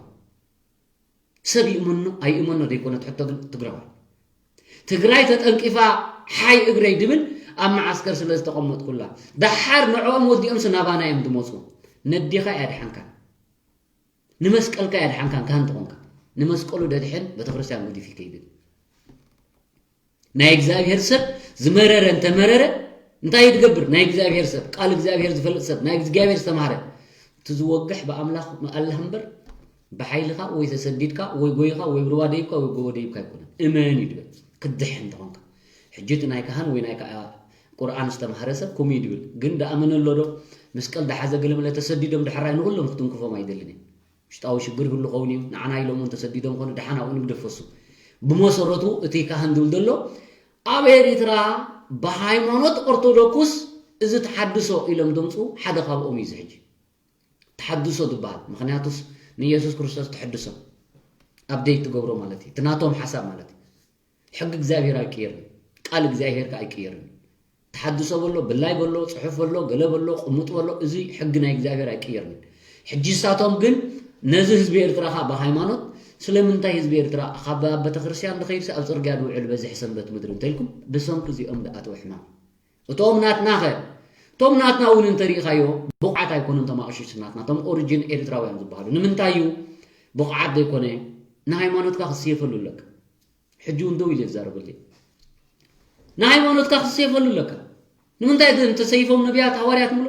ሰብ ይእመኖ ኣይእመኖ ዘይኮነት ሕቶ ግን ትግራዋይ። ትግራይ ተጠንቂፋ ሓይ እግረይ ድብል ኣብ መዓስከር ስለ ዝተቐመጥኩላ። ደሓር ንዕኦም ወዲኦምሲ ናባና እዮም ዝመፁ። ነዴኻ ኣየድሓንካን። ንመስቀልካ ኣየድሓንካን ካህን ተኾንካ። ንመስቀሉ ደድሕን ቤተክርስትያን ጉዲፍ ይከይድን። ናይ እግዚኣብሔር ሰብ ዝመረረ እንተመረረ እንታይ እዩ ዝገብር? ናይ እግዚኣብሔር ሰብ፣ ቃል እግዚኣብሔር ዝፈልጥ ሰብ፣ ናይ እግዚኣብሔር ዝተማህረ፣ እቲ ዝወግሕ ብኣምላኽ ኣላህ እምበር ብሓይልኻ ወይ ተሰዲድካ ወይ ጎይኻ ወይ ሩባ ደይብካ ወይ ጎቦ ደይብካ ኣይኮነን። እመን እዩ ድብል። ክድሕን እንተኾንካ። ሕጂ እቲ ናይ ካህን ወይ ናይ ከኣ ቁርኣን ዝተማህረ ሰብ ከምኡ እዩ ድብል። ግን ደኣ መን ኣሎ ዶ? መስቀል ደሓዘ ገለመለ ተሰዲዶም ድሕራይ ንኹሎም ክትንክፎም ኣይደልን እየ። ውሽጣዊ ሽግር ይህሉ ኸውን እዩ። ንዓና ኢሎም እውን ተሰዲዶም ኮኑ ደሓን ኣብኡ ንግደፎ እሱ። ብመሰረቱ እቲ ካህን ዝብል ዘሎ ኣብ ኤሪትራ ብሃይማኖት ኦርቶዶክስ እዚ ተሓድሶ ኢሎም ዘምፅኡ ሓደ ካብኦም እዩ እዚ ሕጂ። ተሓድሶ ዝበሃል። ምኽንያቱስ ንኢየሱስ ክርስቶስ ተሐድሶ። ኣፕዴት ትገብሮ ማለት እዩ። እቲ ናቶም ሓሳብ ማለት እዩ። ሕጊ እግዚኣብሔር ኣይቅየርን፣ ቃል እግዚኣብሔር ከኣ ኣይቅየርን። ተሓድሶ በሎ፣ ብላይ በሎ፣ ጽሑፍ በሎ፣ ገለ በሎ፣ ቅሙጥ በሎ፣ እዚ ሕጊ ናይ እግዚኣብሔር ኣይቅየርን። ሕጂ ንሳቶም ግን ነዚ ህዝቢ ኤርትራ ከኣ ብሃይማኖት፣ ስለምንታይ ህዝቢ ኤርትራ ካብ ኣብ ቤተክርስትያን ዝኸይድሲ ኣብ ጽርግያ ዝውዕል በዝሒ ሰንበት ምድሪ እንተኢልኩም፣ ብሰንኪ እዚኦም ዝኣተወ ሕማም። እቶም ናትናኸ? እቶም ናትና እውን እንተሪእኻዮ ብቑዓት ኣይኮኑን፣ እቶም ኣቕሽሽቲ ናትና፣ እቶም ኦሪጂን ኤርትራውያን ዝበሃሉ። ንምንታይ እዩ ብቑዓት ዘይኮነ? ንሃይማኖትካ ክትስየፈሉ ኣለካ። ሕጂ እውን ደው ኢለ ይዛረበለይ። ንሃይማኖትካ ክትስየፈሉ ኣለካ። ንምንታይ እንተሰይፎም ነቢያት ሃዋርያት ንብሎ?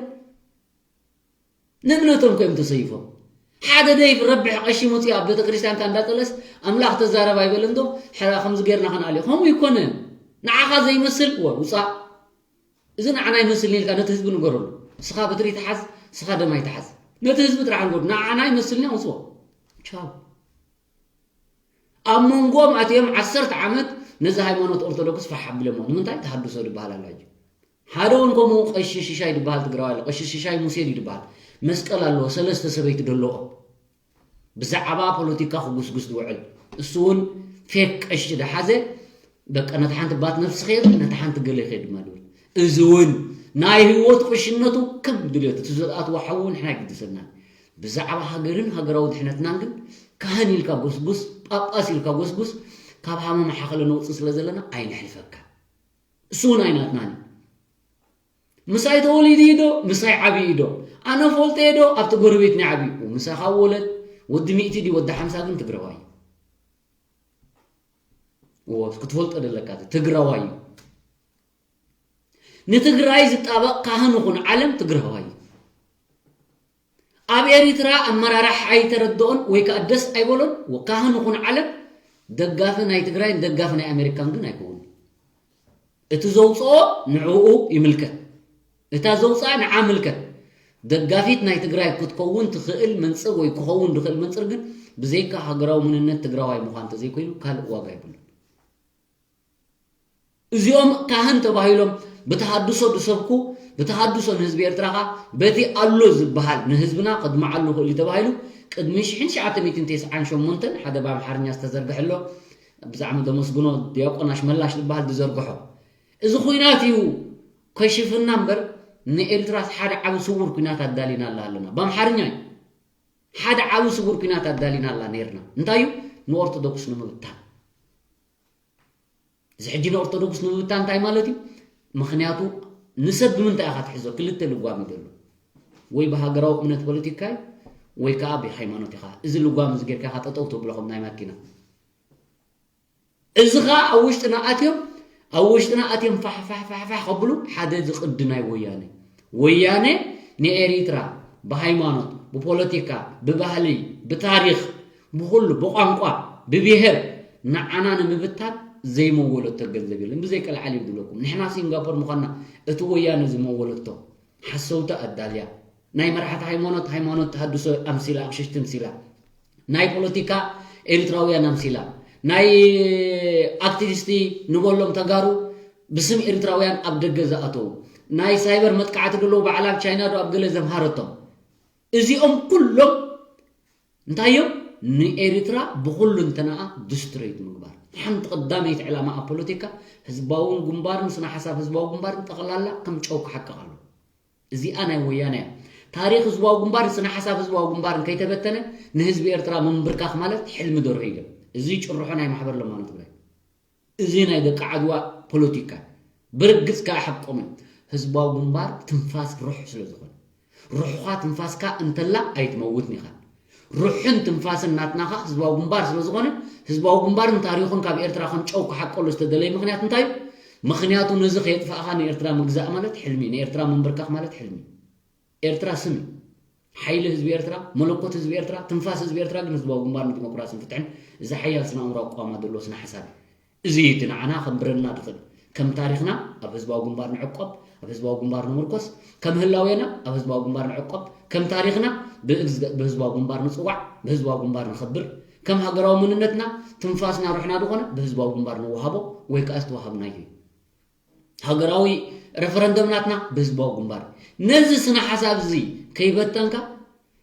ንእምነቶም ከዮም ተሰይፎም። ሓደ ደይ ረብሕ ቀሺ መፅኡ ኣብ ቤተ ክርስቲያንካ እንዳጠለስ ኣምላኽ ተዛረብ ኣይበለን ዶ? ሕራ ከምዚ ጌርና ከነኣልዮ። ከምኡ ይኮነን። ንዓኻ ዘይመስል ወ ውፃእ። እዚ ንዓና ይመስልኒ ኢልካ ነቲ ህዝቢ ንገረሉ። ስኻ በትሪ ተሓዝ፣ ስኻ ደማይ ተሓዝ። ነቲ ህዝቢ ጥራሕ ንገሩ። ንዓና ይመስልኒ ኣውፅኦ። ቻው። ኣብ መንጎም ኣትዮም ዓሰርተ ዓመት ነዚ ሃይማኖት ኦርቶዶክስ ፋሕ ኣቢሎሞ። ንምንታይ? ተሃድሶ ድበሃል ኣሎ ሕጂ። ሓደ እውን ከምኡ ቀሺ ሽሻይ ድበሃል ትግራዋይ ኣሎ። ቀሺ ሽሻይ ሙሴ ድዩ ድበሃል? መስቀል ኣለዎ፣ ሰለስተ ሰበይቲ ደለዎ። ብዛዕባ ፖለቲካ ክጉስጉስ ዝውዕል። እሱ እውን ፌክ ቀሺ ደሓዘ። በቃ ነቲ ሓንቲ ባት ነፍሲ ኸይር፣ ነቲ ሓንቲ ገለ ይኸይድ ድማ ድብል። እዚ እውን ናይ ህይወት ቁሽነቱ ከም ድልዮት እቲ ዝኣትዎ ሓዊ እውን ንሕና ኣይግድሰናን። ብዛዕባ ሃገርን ሃገራዊ ድሕነትናን ግን ካህን ኢልካ ጎስጉስ፣ ጳጳስ ኢልካ ጎስጉስ፣ ካብ ሃመማ ሓኸለ ነውፅእ ስለ ዘለና ኣይነሕልፈካ። እሱ እውን ኣይናትናን እዩ። ምሳይ ተወሊዱ እዩ ዶ? ምሳይ ዓብዩ እዩ ዶ? ኣነ ፈልጦ እየ ዶ? ኣብቲ ጎረቤት ናይ ዓብዩ። ምሳኻ ወለድ፣ ወዲ ሚእቲ ድዩ ወዲ ሓምሳ ግን ትግራዋይ እዩ። እዎ፣ ክትፈልጦ ደለካ፣ ትግራዋይ እዩ። ንትግራይ ዝጣበቕ ካህን ይኹን ዓለም ትግራዋይ እዩ። ኣብ ኤሪትራ ኣመራራሕ ኣይተረድኦን ወይ ከኣ ደስ ኣይበሎን፣ ወ-፣ ካህን ይኹን ዓለም ደጋፊ ናይ ትግራይን ደጋፊ ናይ ኣሜሪካን ግን ኣይከውን። እቲ ዘውፅኦ ንዕኡ ይምልከት። እታ ዘውፅኣ ንዓ ምልከት። ደጋፊት ናይ ትግራይ ክትከውን ትኽእል መንፅር ወይ ክኸውን ዝኽእል መንፅር ግን ብዘይካ ሃገራዊ መንነት ትግራዋይ ምዃን እንተዘይኮይኑ ካልእ ዋጋ የብሉን። እዚኦም ካህን ተባሂሎም ብተሃድሶ ዝሰብኩ፣ ብተሃድሶ ንህዝቢ ኤርትራ ኸኣ በቲ ኣሎ ዝበሃል ንህዝብና ከድምዓሉ ይኽእል እዩ ተባሂሉ ቅድሚ ሽሕን ትሽዓተ ሚእትን ተስዓን ሸሞንተን ሓደ ብኣምሓርኛ ዝተዘርግሐ ኣሎ። ብዛዕባ ዘመስግኖ ዲያቆን ኣሽመላሽ ዝበሃል ዝዘርግሖ። እዚ ኹናት እዩ ከሽፍና እምበር ንኤርትራስ ሓደ ዓቢ ስውር ኲናት ኣዳሊናላ ኣለና። ብኣምሓርኛ እዩ። ሓደ ዓቢ ስውር ኲናት ኣዳሊናላ ነይርና። እንታይ እዩ? ንኦርቶዶክስ ንምብታን። እዚ ሕጂ ንኦርቶዶክስ ንምብታን እንታይ ማለት እዩ? ምኽንያቱ ንሰብ ብምንታይ ኢኻ ትሕዞ? ክልተ ልጓም እዩ ዘሎ። ወይ ብሃገራዊ እምነት ፖለቲካ እዩ፣ ወይ ከኣ ብሃይማኖት ኢኻ። እዚ ልጓም እዚ ጌርካ ኢኻ ጠጠው ተብሎ ከም ናይ ማኪና። እዚ ኸኣ ኣብ ውሽጥና ኣትዮም፣ ኣብ ውሽጥና ኣትዮም ፋሕ ፋሕ ፋሕ ፋሕ ከብሉ ሓደ እዚ ቅዲ ናይ ወያነ። ወያነ ንኤሪትራ ብሃይማኖት፣ ብፖለቲካ፣ ብባህሊ፣ ብታሪኽ፣ ብኹሉ፣ ብቋንቋ፣ ብብሄር ንዓና ንምብታን ዘይመወለቶ ገንዘብ የለን። ብዘይ ቀልዓል እዩ ዝብለኩም። ንሕና ሲንጋፖር ምዃንና እቲ ወያነ ዝመወለቶ ሓሰውቲ ኣዳልያ፣ ናይ መራሕቲ ሃይማኖት፣ ሃይማኖት ተሃድሶ ኣምሲላ፣ ኣቕሽሽቲ ኣምሲላ፣ ናይ ፖለቲካ ኤርትራውያን ኣምሲላ፣ ናይ ኣክቲቪስቲ ንበሎም ተጋሩ ብስም ኤርትራውያን ኣብ ደገ ዝኣተዉ፣ ናይ ሳይበር መጥቃዕቲ ዘለዉ ባዕላ ኣብ ቻይና ዶ ኣብ ገለ ዘምሃረቶም፣ እዚኦም ኩሎም እንታይ እዮም? ንኤርትራ ብኹሉ እንተነኣ ዲስትሮይት ምግባር። ሓንቲ ቀዳመይቲ ዕላማ ኣብ ፖለቲካ ህዝባውን ግንባርን ስነ ሓሳብ ህዝባዊ ግንባርን ጠቕላላ ከም ጨው ክሓቅቕ ኣሎ። እዚኣ ናይ ወያነ እያ። ታሪኽ ህዝባዊ ግንባርን ስነ ሓሳብ ህዝባዊ ግንባርን ከይተበተነ ንህዝቢ ኤርትራ ምንብርካኽ ማለት ሕልሚ ደርሆ ኢሎም። እዚ ጭርሖ ናይ ማሕበር ለማኖ ትግራይ። እዚ ናይ ደቂ ዓድዋ ፖለቲካ ብርግጽ ከኣ ሓቆም እዮም። ህዝባዊ ግንባር ትንፋስ ሩሕ ስለ ዝኾነ፣ ሩሕኻ ትንፋስካ እንተላ ኣይትመውትን ኢኻ። ሩሕን ትንፋስን ናትናኻ ህዝባዊ ግንባር ስለ ዝኾነ፣ ህዝባዊ ግንባርን ታሪኹን ካብ ኤርትራ ከም ጨው ክሓቀሉ ዝተደለየ ምኽንያት እንታይ እዩ? ምኽንያቱ ነዚ ከየጥፋእኻ ንኤርትራ ምግዛእ ማለት ሕልሚ፣ ንኤርትራ ምንብርካኽ ማለት ሕልሚ። ኤርትራ ስም እዩ። ሓይሊ ህዝቢ ኤርትራ፣ መለኮት ህዝቢ ኤርትራ፣ ትንፋስ ህዝቢ ኤርትራ ግን ህዝባዊ ግንባር ንዲሞክራስን ፍትሕን እዚ ሓያል ስነ ኣእምሮ ኣቋማ ዘለዎ ስነ ሓሳብ እዩ። እዚ እዩ እቲ ንዓና ከንብረና ዝኽእል። ከም ታሪኽና ኣብ ህዝባዊ ግንባር ንዕቆብ፣ ኣብ ህዝባዊ ግንባር ንምርኮስ፣ ከም ህላዌና ኣብ ህዝባዊ ግንባር ንዕቆብ፣ ከም ታሪኽና ብእግዝ-፣ ብህዝባዊ ግንባር ንጽዋዕ፣ ብህዝባዊ ግንባር ንኸብር፣ ከም ሃገራዊ መንነትና ትንፋስና ሩሕና ዝኾነ ብህዝባዊ ግንባር ንወሃቦ ወይ ከኣ ዝተዋሃብናዮ እዩ። ሃገራዊ ረፈረንደም ናትና ብህዝባዊ ግንባር። ነዚ ስነ ሓሳብ እዚ ከይበተንካ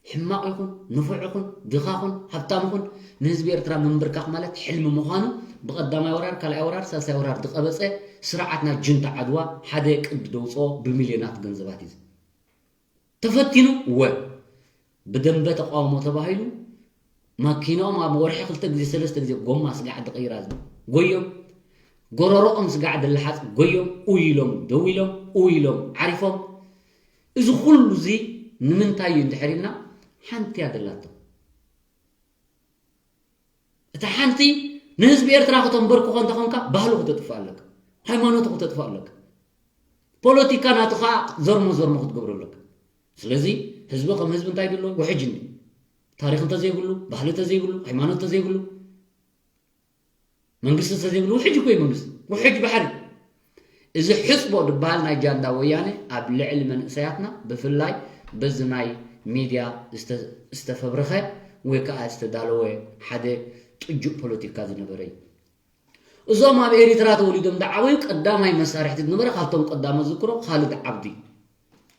ሕማቕ ይኹን፣ ንፉዕ ይኹን፣ ድኻ ኹን፣ ሃብታም ኹን፣ ንህዝቢ ኤርትራ ምንብርካኽ ማለት ሕልሚ ምዃኑ ብቐዳማይ ወራር፣ ካልኣይ ወራር፣ ሳልሳይ ወራር ዝቐበጸ ስርዓት ናይ ጁንታ ዓድዋ ሓደ ቅዲ ደውፅኦ ብሚልዮናት ገንዘባት እዩ። ተፈቲኑ እወ። ብደንበ ተቃውሞ ተባሂሉ ማኪናኦም ኣብ ወርሒ ክልተ ግዜ ሰለስተ ግዜ ጎማ ስጋዕ ዝቕይራ ጎዮም፣ ጎረሮኦም ስጋዕ ዝለሓፅ ጎዮም፣ ኡይ ኢሎም ደው ኢሎም፣ ኡይ ኢሎም ዓሪፎም። እዚ ኩሉ እዚ ንምንታይ እዩ እንድሕር ኢልና ሓንቲ እያ ዘላቶ። እታ ሓንቲ ንህዝቢ ኤርትራ ከተንበርክኾ እንተኾንካ ባህሉ ክተጥፍእ ኣለካ፣ ሃይማኖቱ ክተጥፍእ ኣለካ፣ ፖለቲካ ናቱ ከዓ ዘርሞ ዘርሞ ክትገብሮ ኣለካ። ስለዚ ህዝቢ ከም ህዝቢ እንታይ ድሎ ውሕጅ እንዲ ታሪኽ እንተዘይብሉ፣ ባህሊ እንተዘይብሉ፣ ሃይማኖት እንተዘይብሉ፣ መንግስቲ እንተዘይብሉ ውሕጅ እኮ እዩ መንግስቲ፣ ውሕጅ ባሕሪ። እዚ ሕፅቦ ዝበሃል ናይ ጃንዳ ወያነ ኣብ ልዕሊ መንእሰያትና ብፍላይ በዚ ናይ ሚድያ ዝተ- ዝተፈብረኸ ወይ ከዓ ዝተዳለወ ሓደ ጥጁእ ፖለቲካ ዝነበረ እዩ። እዞም ኣብ ኤሪትራ ተወሊዶም ዝዓበዩ ቀዳማይ መሳርሕቲ ዝነበረ ካብቶም ቀዳሞት ዝዝክሮ ካልድ ዓብዱ እዩ።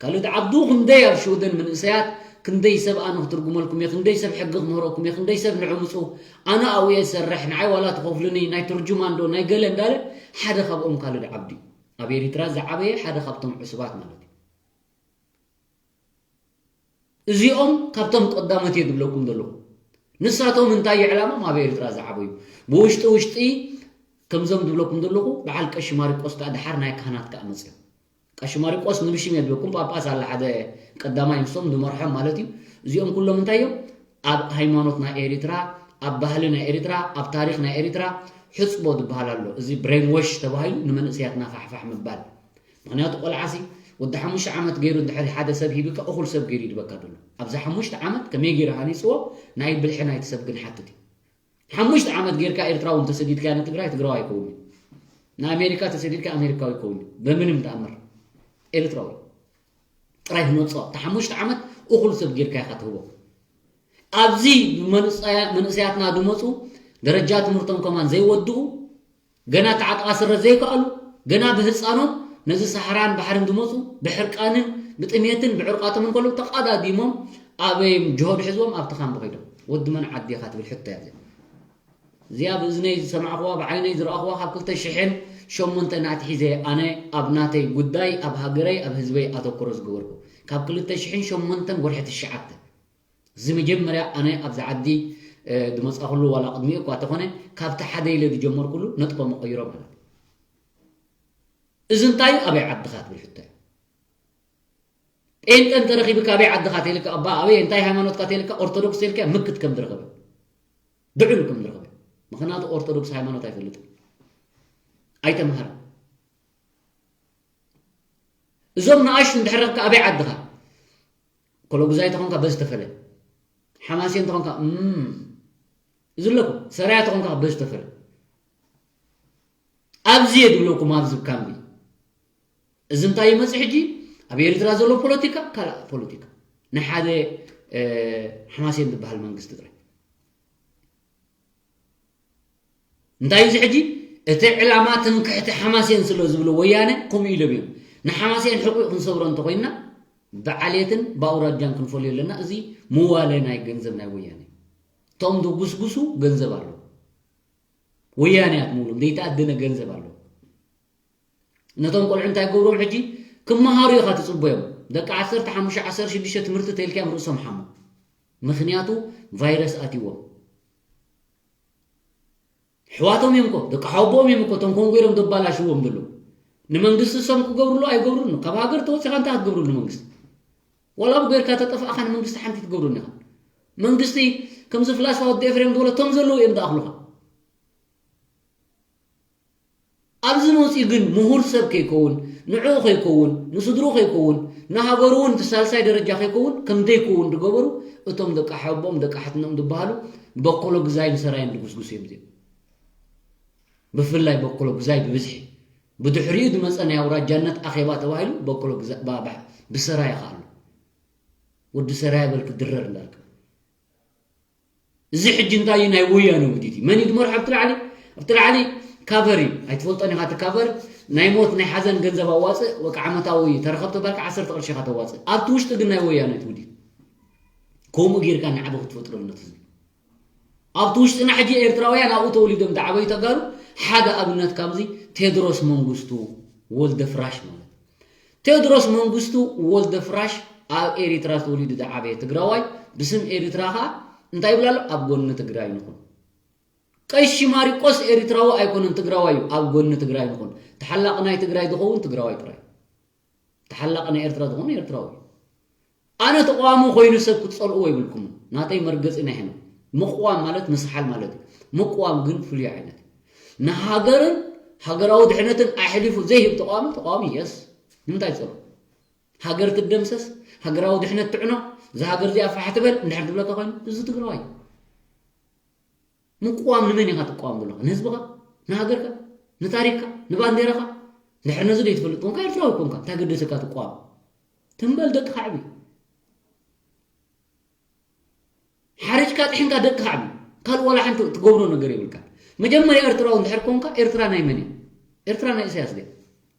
ካልድ ዓብዱ ክንደይ ኣብ ሽወደን መንእሰያት ክንደይ ሰብ ኣነ ክትርጉመልኩም እየ፣ ክንደይ ሰብ ሕጊ ክምህረኩም እየ፣ ክንደይ ሰብ ንዑ ምፁ፣ ኣነ ኣብኡ እየ ዝሰርሕ፣ ንዓይ ዋላ ትኸፍሉኒ፣ ናይ ትርጁማን ዶ ናይ ገለ እንዳለ ሓደ ካብኦም ካልድ ዓብዱ እዩ። ኣብ ኤሪትራ ዝዓበየ ሓደ ካብቶም ዕሱባት ማለት እዩ። እዚኦም ካብቶም ቀዳሞት እየ ዝብለኩም ዘለኹ። ንሳቶም እንታይ እዩ ዕላሞም? ኣብ ኤርትራ ዝዓበዩ። ብውሽጢ ውሽጢ ከምዞም ዝብለኩም ዘለኹ በዓል ቀሺ ማሪቆስ ከዓ ደሓር ናይ ካህናት ከዓ መፅዮም። ቀሺ ማሪቆስ ንብሽም እየ ዝብለኩም፣ ጳጳስ ኣለ ሓደ ቀዳማይ ንሶም ዝመርሖም ማለት እዩ። እዚኦም ኩሎም እንታይ እዮም? ኣብ ሃይማኖት ናይ ኤሪትራ፣ ኣብ ባህሊ ናይ ኤሪትራ፣ ኣብ ታሪኽ ናይ ኤሪትራ ሕፅቦ ዝበሃል ኣሎ። እዚ ብሬን ዎሽ ተባሂሉ ንመንእሰያትና ፋሕፋሕ ምባል። ምኽንያቱ ቆልዓሲ ወዲ ሓሙሽተ ዓመት ገይሩ እንድሕር ሓደ ሰብ ሂብካ እኹል ሰብ ገይሩ ይድበካ ዘሎ። ኣብዚ ሓሙሽተ ዓመት ከመይ ገይሩ ሃኒፅዎ ናይ ብልሒ ናይቲ ሰብ ግን ሓትት እዩ። ሓሙሽተ ዓመት ጌርካ ኤርትራዊ እንተሰዲድካዮ ንትግራይ ትግራዊ ኣይከውን እዩ። ንኣሜሪካ ተሰዲድካ ኣሜሪካዊ ይከውን እዩ። በምንም ተኣምር ኤርትራዊ ጥራይ ህነፆ። እቲ ሓሙሽተ ዓመት እኹል ሰብ ጌርካ ኢኻ ትህቦ። ኣብዚ መንእሰያ- መንእሰያትና ዝመፁ ደረጃ ትምህርቶም ከማን ዘይወድኡ ገና ተዓጥቓ ስረ ዘይከኣሉ ገና ብህፃኖም ነዚ ሰሓራን ባሕርን ዝመፁ ብሕርቃንን ብጥሜትን ብዕርቃቶም እንከለዉ ተቓዳዲሞም ኣበይም ጅሆድ ሕዝቦም ኣብቲ ካምቢ ከይዶም። ወዲ መን ዓዲ ኢኻ ትብል ሕቶ እያ እዚኣ። እዚኣ ብእዝነይ ዝሰማዕኽዋ ብዓይነይ ዝረኣኽዋ ካብ ክልተ ሽሕን ሸሞንተን ኣትሒዘ ኣነ ኣብ ናተይ ጉዳይ ኣብ ሃገረይ ኣብ ህዝበይ ኣተኩሮ ዝገበርኩ ካብ ክልተ ሽሕን ሸሞንተን ወርሒ ትሽዓተ እዚ መጀመርያ ኣነ ኣብዚ ዓዲ ዝመፃኹሉ ዋላ ቅድሚኡ እኳ ተኾነ ካብቲ ሓደ ኢለ ዝጀመርኩሉ ነጥቦም ቀይሮ ማለት እዩ። እዚ እንታይ እዩ ኣበይ ዓድኻ ትብል ሕቶ እያ። ጴንጠ እንተረኺብካ ኣበይ ዓድኻ ተይልካ እባ ኣበይ እንታይ ሃይማኖትካ ተይልካ ኦርቶዶክስ ተይልካ ምክት ከም ዝረኸበ ብዕሉ ከም ዝረኸበ ምኽንያቱ ኦርቶዶክስ ሃይማኖት ኣይፈልጥን ኣይተምሃረን። እዞም ንኣሽቱ እንድሕር ረኽካ ኣበይ ዓድኻ ኮሎጉዛይ ተኾንካ በዚ ተፈለ ሓማሴን ተኾንካ እም፣ እዚ ኣለኩ ሰራያ ተኾንካ በዚ ተፈለ ኣብዚ እየ ዝብለኩም ኣብዚ ካምቢ እዚ እንታይ ይመፅእ ሕጂ ኣብ ኤርትራ ዘሎ ፖለቲካ ካልእ ፖለቲካ ንሓደ እ፣ ሓማሴን ዝበሃል መንግስቲ ጥራይ እንታይ እዚ ሕጂ እቲ ዕላማ ትምክሕቲ ሓማሴን ስለ ዝብሎ ወያነ ከምኡ ኢሎም እዮም ንሓማሴን ሕቁ ክንሰብሮ እንተኮይንና ብዓሌትን ብኣውራጃን ክንፈልዮ ኣለና እዚ ምዋለ ናይ ገንዘብ ናይ ወያነ እቶም ዝጉስጉሱ ገንዘብ ኣሎ ወያነ እያ ትምውሎም ዘይተኣደነ ገንዘብ ኣሎ ነቶም ቆልዑ እንታይ ገብሮም ሕጂ ክመሃሩ ኢኻ ትፅበዮም ደቂ ዓሰርተ ሓሙሽተ ዓሰርተ ሽዱሽተ ትምህርቲ ተልካዮም ርእሶም ሓሞ ምኽንያቱ ቫይረስ ኣትዎም ኣሕዋቶም እዮም እኮ ደቂ ሓወቦኦም እዮም እኮ እቶም ኮንጎ ኢሎም ዘባላሽዎም ዘለዉ ንመንግስቲ እሶም ክገብርሉ ኣይገብሩን ካብ ሃገር ተወፂኻ እንታይ ክትገብርሉ ንመንግስቲ ዋላ ብገርካ ተጠፋእካ ንመንግስቲ ሓንቲ ትገብሩን ኢኻ መንግስቲ ከምዚ ፍላስፋ ወዲ ኤፍሬም ዝበሎ እቶም ዘለዉ እዮም ዝኣኽሉኻ ኣብዚ መፂኡ ግን ምሁር ሰብ ከይከውን ንዕኡ ከይከውን ንስድርኡ ከይከውን ንሃገሩ እውን እቲ ሳልሳይ ደረጃ ከይከውን ከም ዘይከውን ዝገበሩ እቶም ደቂ ሓቦም ደቂ ሓትኖም ዝበሃሉ በኮሎ ግዛይ ንሰራየን ድጉስጉስ እዮም እዚኦም ብፍላይ በኮሎ ግዛይ ብብዝሒ ብድሕሪኡ ዝመፀ ናይ ኣውራጃነት ኣኼባ ተባሂሉ በኮሎ ግዛይ ብሰራየ ከኣሉ ወዲ ሰራየ በል ክድረር እንዳልካ እዚ ሕጂ እንታይ እዩ ናይ ወያነ ውዲት እዩ መን እዩ ዝመርሖ ኣብቲ ላዕሊ ኣብቲ ላዕሊ ካቨር እዩ ኣይትፈልጦን ኢኻ እቲ ካቨር ናይ ሞት ናይ ሓዘን ገንዘብ ኣዋፅእ ወቂ ዓመታዊ ተረኸብ ተባልካ ዓሰርተ ቅርሺ ኢኻ ተዋፅእ ኣብቲ ውሽጢ ግን ናይ ወያነ እቲ ውዲት ከምኡ ጌርካ ናዕቢ ክትፈጥረሉ ነቲ ህዝቢ። ኣብቲ ውሽጥና ሕጂ ኤርትራውያን ኣብኡ ተወሊዶም ዝዓበዩ ተጋሩ፣ ሓደ ኣብነት ካብዚ ቴድሮስ መንግስቱ ወልደ ፍራሽ ማለት። ቴድሮስ መንግስቱ ወልደ ፍራሽ ኣብ ኤሪትራ ተወሊዱ ዝዓበየ ትግራዋይ፣ ብስም ኤሪትራ ኸኣ እንታይ ይብል ኣሎ? ኣብ ጎኒ ትግራይ ንኹን። ቀሺ ማሪቆስ ኤሪትራዊ ኣይኮነን፣ ትግራዋይ እዩ። ኣብ ጎኒ ትግራይ ንኹን። ተሓላቂ ናይ ትግራይ ዝኸውን ትግራዋይ ጥራይ። ተሓላቂ ናይ ኤርትራ ዝኾነ ኤርትራዊ እዩ። ኣነ ተቃዋሚ ኮይኑ ሰብ ክትጸልእዎ የብልኩምን። ናተይ መርገጺ ናይ ሕነ። ምቅዋም ማለት ምስሓል ማለት እዩ። ምቅዋም ግን ፍሉይ ዓይነት እዩ። ንሃገርን ሃገራዊ ድሕነትን ኣሕሊፉ ዘይህብ ተቃዋሚ፣ ተቃዋሚ የስ። ንምንታይ ይጸልኦ? ሃገር ትደምሰስ፣ ሃገራዊ ድሕነት ትዕኖ፣ እዛ ሃገር እዚኣ ፋሕ ትበል እንድሕር ትብለካ ኮይኑ፣ እዚ ትግራዋይ እዩ። ምቅዋም ንመን ኢኻ ትቃወም ዘለኻ? ንህዝብኻ? ንሃገርካ? ንታሪኽካ? ንባንዴራኻ? እንድሕር ነዚ ዘይትፈልጥ ኮንካ ኤርትራዊ ኮንካ እንታይ ገደሰካ ትቃወም? ትም በል ደቅኻ ኣዕቢ። ሓሪጭካ ጥሒንካ ደቅኻ ኣዕቢ። ካልእ ዋላ ሓንቲ ትገብሮ ነገር የብልካ። መጀመርያ ኤርትራዊ እንድሕር ኮንካ ኤርትራ ናይ መን እያ? ኤርትራ ናይ ኢሳያስ ድያ?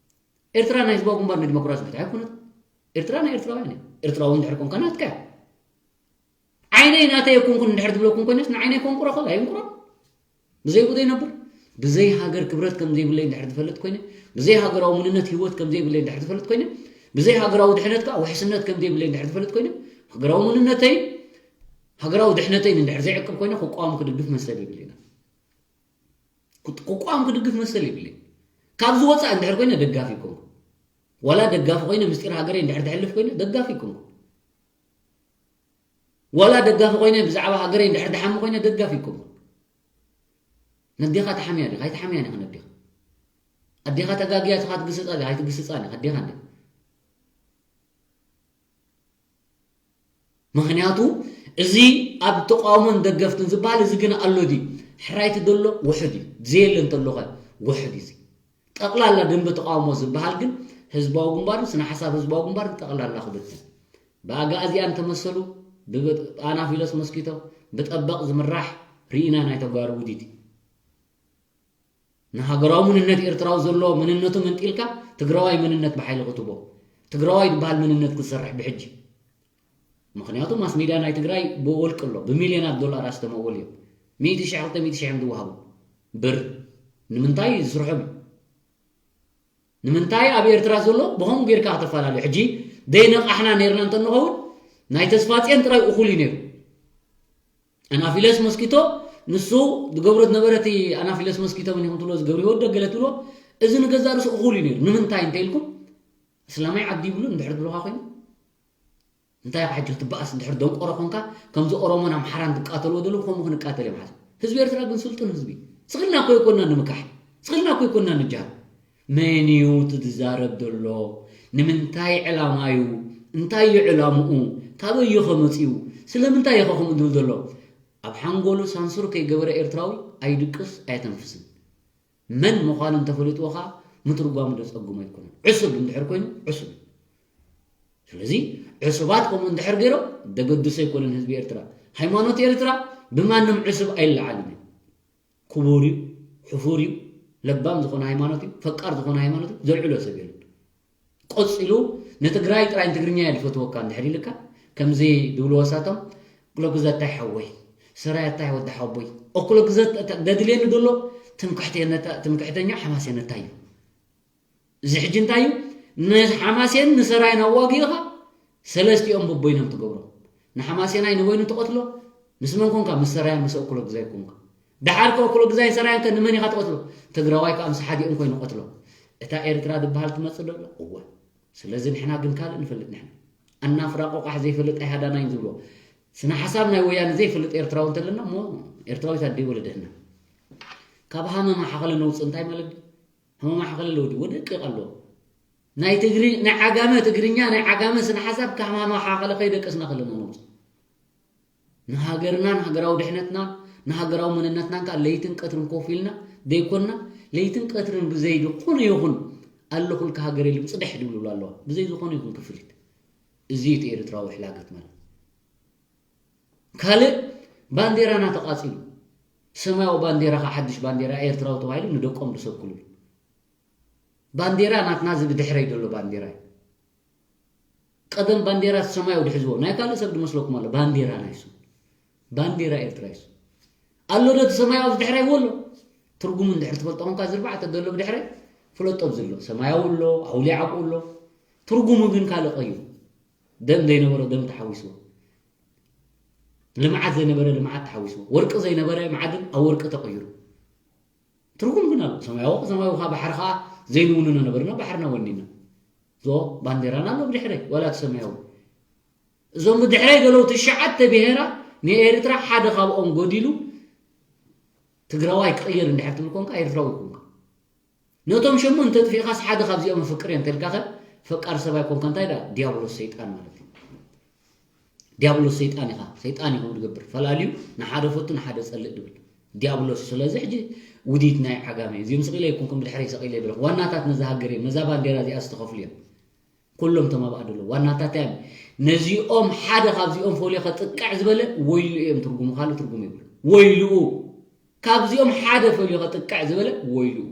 ኤርትራ ናይ ህዝባዊ ግንባር ንዲሞክራሲ ብታ ኣይኮነት። ኤርትራ ናይ ኤርትራውያን እያ። ኤርትራዊ እንድሕር ኮንካ ናትካ እያ። ዓይነይ ናተይ ኣይኮንኩን እንድሕር ትብለኩም ኮይነስ ንዓይነይ ኮንቁሮ ከላ ኣይንቁሮ። ብዘይ ብኡይ ነብር። ብዘይ ሃገር ክብረት ከም ዘይብለይ እንድሕር ትፈልጥ ኮይነ፣ ብዘይ ሃገራዊ መንነት ህይወት ከም ዘይብለይ እንድሕር ትፈልጥ ኮይነ፣ ብዘይ ሃገራዊ ድሕነት ከዓ ውሕስነት ከም ዘይብለይ እንድሕር ትፈልጥ ኮይነ፣ ሃገራዊ መንነተይ፣ ሃገራዊ ድሕነተይ እንድሕር ዘይዕቅብ ኮይነ ክቋወም ክድግፍ መሰል የብለይን። ክቋወም ክድግፍ መሰል የብለይን። ካብዚ ወፃእ እንድሕር ኮይነ ደጋፊ ይኮንኩ። ዋላ ደጋፊ ኮይነ ምስጢር ሃገረይ እንድሕር ዝሕልፍ ኮይነ ደጋፊ ይኮንኩ። ዋላ ደጋፊ ኮይነ ብዛዕባ ሃገረይ እንድሕር ድሓሚ ኮይነ ደጋፊ ይኮንኩ። ነዴኻ ትሓምያ ዲኻ? ኣይትሓምያን ኢኻ ነዴኻ። ኣዴኻ ተጋግያ ትኻ ትግስጻ ዲኻ? ኣይትግስጻን ኢኻ። ኣዴኻ እንዴ? ምኽንያቱ እዚ ኣብ ተቃውሞን ደገፍትን ዝበሃል እዚ ግን ኣሎ ድዩ? ሕራይቲ ደሎ ውሑድ እዩ። ዘየለ እንተሎ ኸ ውሑድ እዩ። እዚ ጠቕላላ ደንበ ተቃውሞ ዝበሃል ግን ህዝባዊ ግንባርን ስነ ሓሳብ ህዝባዊ ግንባርን ጠቕላላ ክብትን። ብኣጋእዝያን ተመሰሉ፣ ብኣናፊሎስ መስኪቶ፣ ብጠበቕ ዝምራሕ ርኢና ናይ ተጋሩ ውዲት እዩ። ንሃገራዊ መንነት ኤርትራዊ ዘሎ መንነቱ መንጢልካ ትግራዋይ መንነት ብሓይሊ ክትቦ ትግራዋይ ዝበሃል መንነት ክትሰርሕ ብሕጂ። ምኽንያቱ ማስ ሚድያ ናይ ትግራይ ብወልቂ ኣሎ፣ ብሚልዮናት ዶላር ኣስተመወሉ እዮም። ሚእቲ ሽሕ ክልተ ሚእቲ ሽሕ እዮም ዝወሃቡ ብር። ንምንታይ ዝስርሖም እዩ። ንምንታይ ኣብ ኤርትራ ዘሎ ብኸምኡ ጌርካ ከተፈላለዩ? ሕጂ ዘይነቓሕና ነርና እንተንኸውን ናይ ተስፋጽዮን ጥራይ እኹል እዩ ነይሩ። ኣናፊለስ ሞስኪቶ ንሱ ዝገብሮ ዝነበረ እቲ ኣናፊለስ ሞስኪቶ ምን ይኹን ትብሎ ዝገብር ይወደ ገለ ትብሎ እዚ ንገዛ ርእሱ እኹል እዩ ነይሩ። ንምንታይ እንተ ኢልኩም እስላማይ ዓዲ ይብሉ እንድሕር ትብሉኻ ኮይኑ እንታይ ኢኻ ሕጂ ክትበኣስ? እንድሕር ደንቆሮ ኮንካ ከምዚ ኦሮሞን ኣምሓራን ዝቃተልዎ ዘለዉ ከምኡ ክንቃተል እዮም ሓሰብ። ህዝቢ ኤርትራ ግን ስልጡን ህዝቢ። ስኽልና እኮ ይኮንና ንምካሕ። ስኽልና እኮ ይኮንና ንጃሃር። መን እዩ እቲ ዝዛረብ ዘሎ? ንምንታይ ዕላማ እዩ? እንታይ እዩ ዕላምኡ? ካበይ እዩ ከመፅኡ? ስለምንታይ እዩ ከምኡ ዝብል ዘሎ? ኣብ ሓንጎሉ ሳንሱር ከይገበረ ኤርትራዊ ኣይድቅስ ኣየተንፍስን። መን ምዃኑ እንተፈሊጥዎ ኸዓ ምትርጓሙ ዘጸግሞ ኣይኮነን። ዕሱብ እንድሕር ኮይኑ ዕሱብ እዩ። ስለዚ ዕሱባት ከምኡ እንድሕር ገይሮም ዘገድሶ ኣይኮነን ህዝቢ ኤርትራ። ሃይማኖት ኤርትራ ብማንም ዕሱብ ኣይለዓልን እዩ። ክቡር እዩ፣ ሕፉር እዩ፣ ለባም ዝኾነ ሃይማኖት እዩ፣ ፈቃር ዝኾነ ሃይማኖት እዩ፣ ዘልዕሎ ሰብ የለን። ቀጺሉ ንትግራይ ጥራይ ንትግርኛ እየ ዝፈትወካ እንድሕር ኢልካ ከምዚ ዝብልዎ ሳቶም እኩለ ግዘታይ ሓወይ፣ ሰራያታይ ወዲ ሓቦይ፣ እኩለ ግዘት ደድልየኒ ዘሎ ትምክሕተኛ ሓማሴነታይ እዩ። እዚ ሕጂ እንታይ እዩ? ንሓማሴን ንሰራይን ኣዋጊእኻ ሰለስቲኦም በቦይኖም ትገብሮም። ንሓማሴናይ ንበይኑ ትቐትሎ፣ ምስ መን ኮንካ? ምስ ሰራያን ምስ እኩለ ግዛይ ኮንካ። ደሓር ከ እኩለ ግዛይ ሰራያን ከ ንመን ኢኻ ትቐትሎ? ትግራዋይ ከኣ ምስ ሓዲኦም ኮይኑ ቀትሎ። እታ ኤርትራ ዝበሃል ትመጽእ ዶ ኣላ? እወ። ስለዚ ንሕና ግን ካልእ ንፈልጥ ንሕና። ኣናፍራ ቆቋሕ ዘይፈልጥ ኣይሃዳናይን ዝብሎ። ስነ ሓሳብ ናይ ወያነ ዘይፈልጥ ኤርትራዊ እንተለና እሞ ኤርትራዊት ኣደይ ወለደህና። ካብ ሃመማ ሓኸለ ነውፅእ እንታይ ማለት ድዩ? ሃመማ ሓኸለ ለውዲ ወደቂ ኣሎ። ናይ ትግሪ ናይ ዓጋመ ትግርኛ ናይ ዓጋመ ስነ ሓሳብ ካብ ሃመማ ሓኸለ ከይደቀስና ከለና ነውፅእ። ንሃገርናን ሃገራዊ ድሕነትናን ንሃገራዊ መንነትናን ከዓ ለይትን ቀትርን ኮፍ ኢልና ዘይኮንና ለይትን ቀትርን ብዘይ ዝኾነ ይኹን ኣለኹልካ ሃገር ኢሉ ብፅድሕ ድብልብሉ ኣለዋ። ብዘይ ዝኾነ ይኹን ክፍሊት። እዚ እቲ ኤርትራዊ ሕላገት ማለት። ካልእ ባንዴራና ተቓጺሉ። ሰማያዊ ባንዴራ ከዓ ሓድሽ ባንዴራ ኤርትራዊ ተባሂሉ ንደቆም ዝሰብክሉሉ። ባንዴራ ናትና እዚ ብድሕረይ ዘሎ ባንዴራ እዩ። ቀደም ባንዴራ ሰማያዊ ድሕዝዎ ናይ ካልእ ሰብ ድመስለኩም ኣሎ። ባንዴራ ናይ ሱም፣ ባንዴራ ኤርትራ ይሱ ኣሎ ዶ? እቲ ሰማያዊ ኣብዚ ድሕራይ ይዎ ኣሎ። ትርጉሙ እንድሕር ትፈልጦ ኮንካ፣ ዝርባዕ ተደሎ ብድሕረይ ፍለጦ ኣብዚ ኣሎ። ሰማያዊ ኣሎ፣ ኣውሊዕ ኣብኡ ኣሎ። ትርጉሙ ግን ካልእ ቀይሩ። ደም ዘይነበሮ ደም ተሓዊስዎ። ልምዓት ዘይነበረ ልምዓት ተሓዊስዎ። ወርቂ ዘይነበረ ማዕድን ኣብ ወርቂ ተቐይሩ። ትርጉም ግን ኣሎ። ሰማያዊ ሰማያዊ ኻ ባሕሪ ኸዓ ዘይንውንኖ ነበርና፣ ባሕርና ወኒና። ዞ ባንዴራና ኣሎ ብድሕረይ፣ ዋላ እቲ ሰማያዊ። እዞም ብድሕረይ ዘለዉ ትሽዓተ ብሄራ ንኤርትራ ሓደ ካብኦም ጎዲሉ ትግራዋይ ክቕየር እንድሕር ትብል ኮንካ ኤርትራዊ ኮንካ። ነቶም ሸሞንተ ጥፊእኻስ ሓደ ካብዚኦም ኣፍቅር እየ እንተልካኸ ፈቃር ሰብ ኣይኮንካ። እንታይ ዳ ዲያብሎስ ሰይጣን ማለት እዩ። ዲያብሎስ ሰይጣን ኢኻ። ሰይጣን እዩ ከምኡ ዝገብር። ፈላልዩ ንሓደ ፈቱ ንሓደ ጸልእ ድብል ዲያብሎስ። ስለዚ ሕጂ ውዲት ናይ ዓጋመ እዩ። እዚኦም ስቕ ኢለ ኣይኮንኩም ብድሕረይ ሰቕ ኢለ ይብለኹ። ዋናታት ነዛ ሃገር እዮም። ነዛ ባንዴራ እዚኣ ዝተኸፍሉ እዮም። ኩሎም እቶም ኣብኣ ዘለዉ ዋናታት እዮም። ነዚኦም ሓደ ካብዚኦም ፈልዮ ከጥቅዕ ዝበለ ወይሉ እዮም። ትርጉሙ ካልእ ትርጉም የብሉ። ወይልኡ ካብዚኦም ሓደ ፈልዮ ከጥቅዕ ዝበለ ወይልኡ።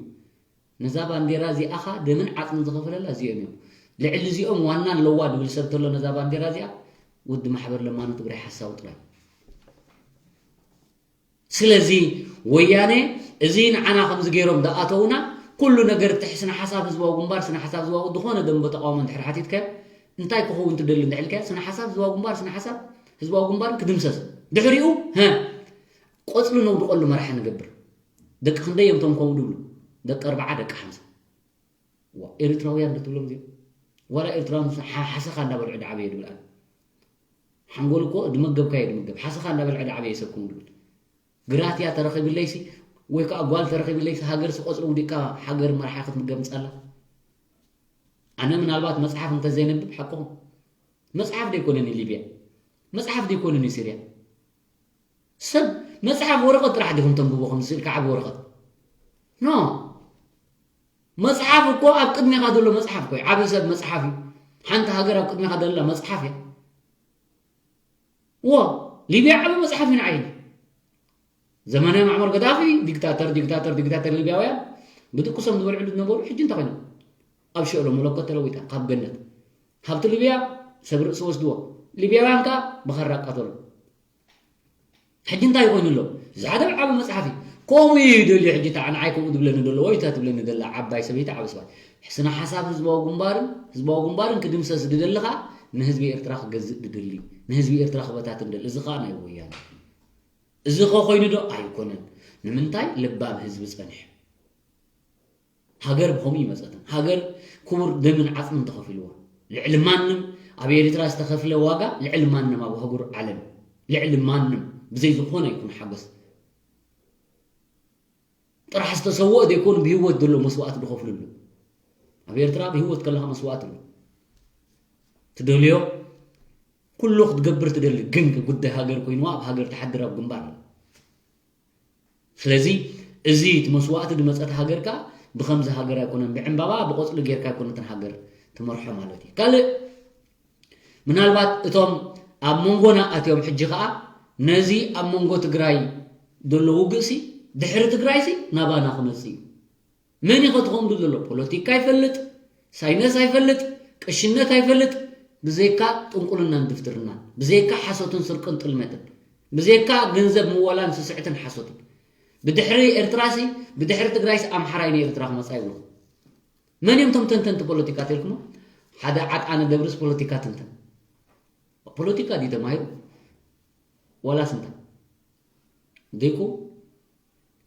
ነዛ ባንዴራ እዚኣኻ ደምን ዓጽምን ዝኸፈለላ እዚኦም እዮም። ልዕሊ እዚኦም ዋና ኣለዋ ድብል ሰብ ተሎ ነዛ ባንዴራ እዚኣ ወዲ ማሕበር ለማኖ ትግራይ ሓሳዊ ጥራይ። ስለዚ ወያነ እዚ ንዓና ከምዚ ገይሮም ዝኣተውና ኩሉ ነገር እቲ ስነ ሓሳብ ህዝባዊ ግንባር፣ ስነ ሓሳብ ህዝባዊ ዝኾነ ደንበ ተቃውሞ እንድሕር ሓቲትካዮ እንታይ ክኸውን ትደሊ እንድሕር ኢልካዮ፣ ስነ ሓሳብ ህዝባዊ ግንባር፣ ስነ ሓሳብ ህዝባዊ ግንባር ክድምሰስ። ድሕሪኡ፣ ሀ፣ ቆጽሊ ነውድቀሉ መራሒ ንገብር። ደቂ ክንደይ እዮም እቶም ከምኡ ድብሉ? ደቂ ኣርባዓ፣ ደቂ ሓምሳ። ዋ፣ ኤርትራውያን ዶ ትብሎም እዚኦም? ዋላ ኤርትራውያን ምስ ሓ-፣ ሓሰኻ እንዳበልዑ ዳዕበየ ድብል ኣነ። ሓንጎል እኮ ድመገብካዮ ድምገብ። ሓሰኻ እንዳበልዐ ዳዕበየ ሰብ ክምኡ ድብል። ግራት እያ ተረኺብለይሲ፣ ወይ ከዓ ጓል ተረኺብለይሲ፣ ሃገርሲ ቆጽሊ ውዲቕካ ሃገር መራሒ ክትምገብ ምጻላ። ኣነ ምናልባት መጽሓፍ እንተዘይነብብ ሓቅኹም። መጽሓፍ ደይኮነኒ ሊብያ። መጽሓፍ ደይኮነኒ ሲርያ። ሰብ መጽሓፍ ወረቐት ጥራሕ ዲኹም ተንብቦ ከምዚ ስእልካ ዓቢ ወረቐት? ኖ። መጽሓፍ እኮ ኣብ ቅድሜኻ ዘሎ መጽሓፍ እኮ እዩ። ዓቢ ሰብ መጽሓፍ እዩ። ሓንቲ ሃገር ኣብ ቅድሜኻ ዘላ መጽሓፍ እያ። ዎ፣ ሊብያ ዓቢ መጽሓፍ እዩ ንዓይ። ዘመነ ማዕመር ገዳፊ ዲክታተር፣ ዲክታተር፣ ዲክታተር ሊብያውያን ብድቁሶም ዝበልዕሉ ዝነበሩ ሕጂ እንታይ ኮይኖም? ኣብ ሽኦሎ መለኮት ተለዊጣ ካብ ገነት። ሃብቲ ሊብያ ሰብ ርእሲ ወስድዎ። ሊብያውያን ከኣ ብኻራ ኣቃተሉ። ሕጂ እንታይ ኮይኑ ኣሎ? ዝሓደ ዓቢ መጽሓፍ እዩ። ከምኡ እዩ ደልዩ ሕጂ፣ እታ ንዓይ ከምኡ ዝብለኒ ዘሎ ወይ እታ ትብለኒ ዘላ ዓባይ ሰበይቲ፣ ዓቢ ሰብኣይ። ስነ ሓሳብ ህዝባዊ ግንባርን፣ ህዝባዊ ግንባርን ክድምሰስ ዝደሊ ኸኣ ንህዝቢ ኤርትራ ክገዝእ ዝደሊ፣ ንህዝቢ ኤርትራ ክበታትን ደሊ። እዚ ኸኣ ናይ ወያነ። እዚ ኸ ኮይኑ ዶ? ኣይኮነን። ንምንታይ? ለባም ህዝቢ ጸኒሑ። ሃገር ብኸምኡ ይመጸትን። ሃገር ክቡር ደምን ዓጽምን ተኸፊልዋ። ልዕሊ ማንም ኣብ ኤርትራ ዝተኸፍለ ዋጋ፣ ልዕሊ ማንም ኣብ ኣህጉር ዓለም፣ ልዕሊ ማንም ብዘይ ዝኾነ ይኹን ሓገዝ። ጥራሕ ዝተሰወአ ዘይኮኑ ብህይወት ዘሎ መስዋእቲ ዝኸፍሉ ኣለዉ። ኣብ ኤርትራ ብህይወት ከለኻ መስዋእቲ ኣሎ። ትደልዮ ኩሉ ክትገብር ትደሊ፣ ግን ጉዳይ ሃገር ኮይንዋ ኣብ ሃገር ትሓድር ኣብ ግንባር። ስለዚ እዚ እቲ መስዋእቲ ዝመጸት ሃገር ከኣ ብኸምዚ ሃገር ኣይኮነን፣ ብዕምባባ ብቆጽሊ ጌርካ ኣይኮነትን ሃገር ትመርሖ ማለት እዩ። ካልእ ምናልባት እቶም ኣብ መንጎና ኣትዮም ሕጂ ከኣ ነዚ ኣብ መንጎ ትግራይ ዘሎ ውግእሲ ድሕሪ ትግራይሲ ናባና ክመጽእ እዩ። መን እዩ ከትኾምዱ ዘሎ? ፖለቲካ ይፈልጥ፣ ሳይነስ ኣይፈልጥ፣ ቅሽነት ኣይፈልጥ፣ ብዘይካ ጥንቁልናን ድፍትርናን፣ ብዘይካ ሓሶትን ስርቅን ጥልመትን፣ ብዘይካ ገንዘብ ምወላን ስስዕትን ሓሶትን። ብድሕሪ ኤርትራሲ፣ ብድሕሪ ትግራይሲ ኣምሓራይ ንኤርትራ ክመጻ ይብሉ። መን እዮም እቶም ተንተንቲ ፖለቲካ ተልኩሞ? ሓደ ዓጣነ ደብርስ ፖለቲካ ትንተን። ፖለቲካ ድዩ ተማሂሩ? ዋላስ እንታይ? ደይኩ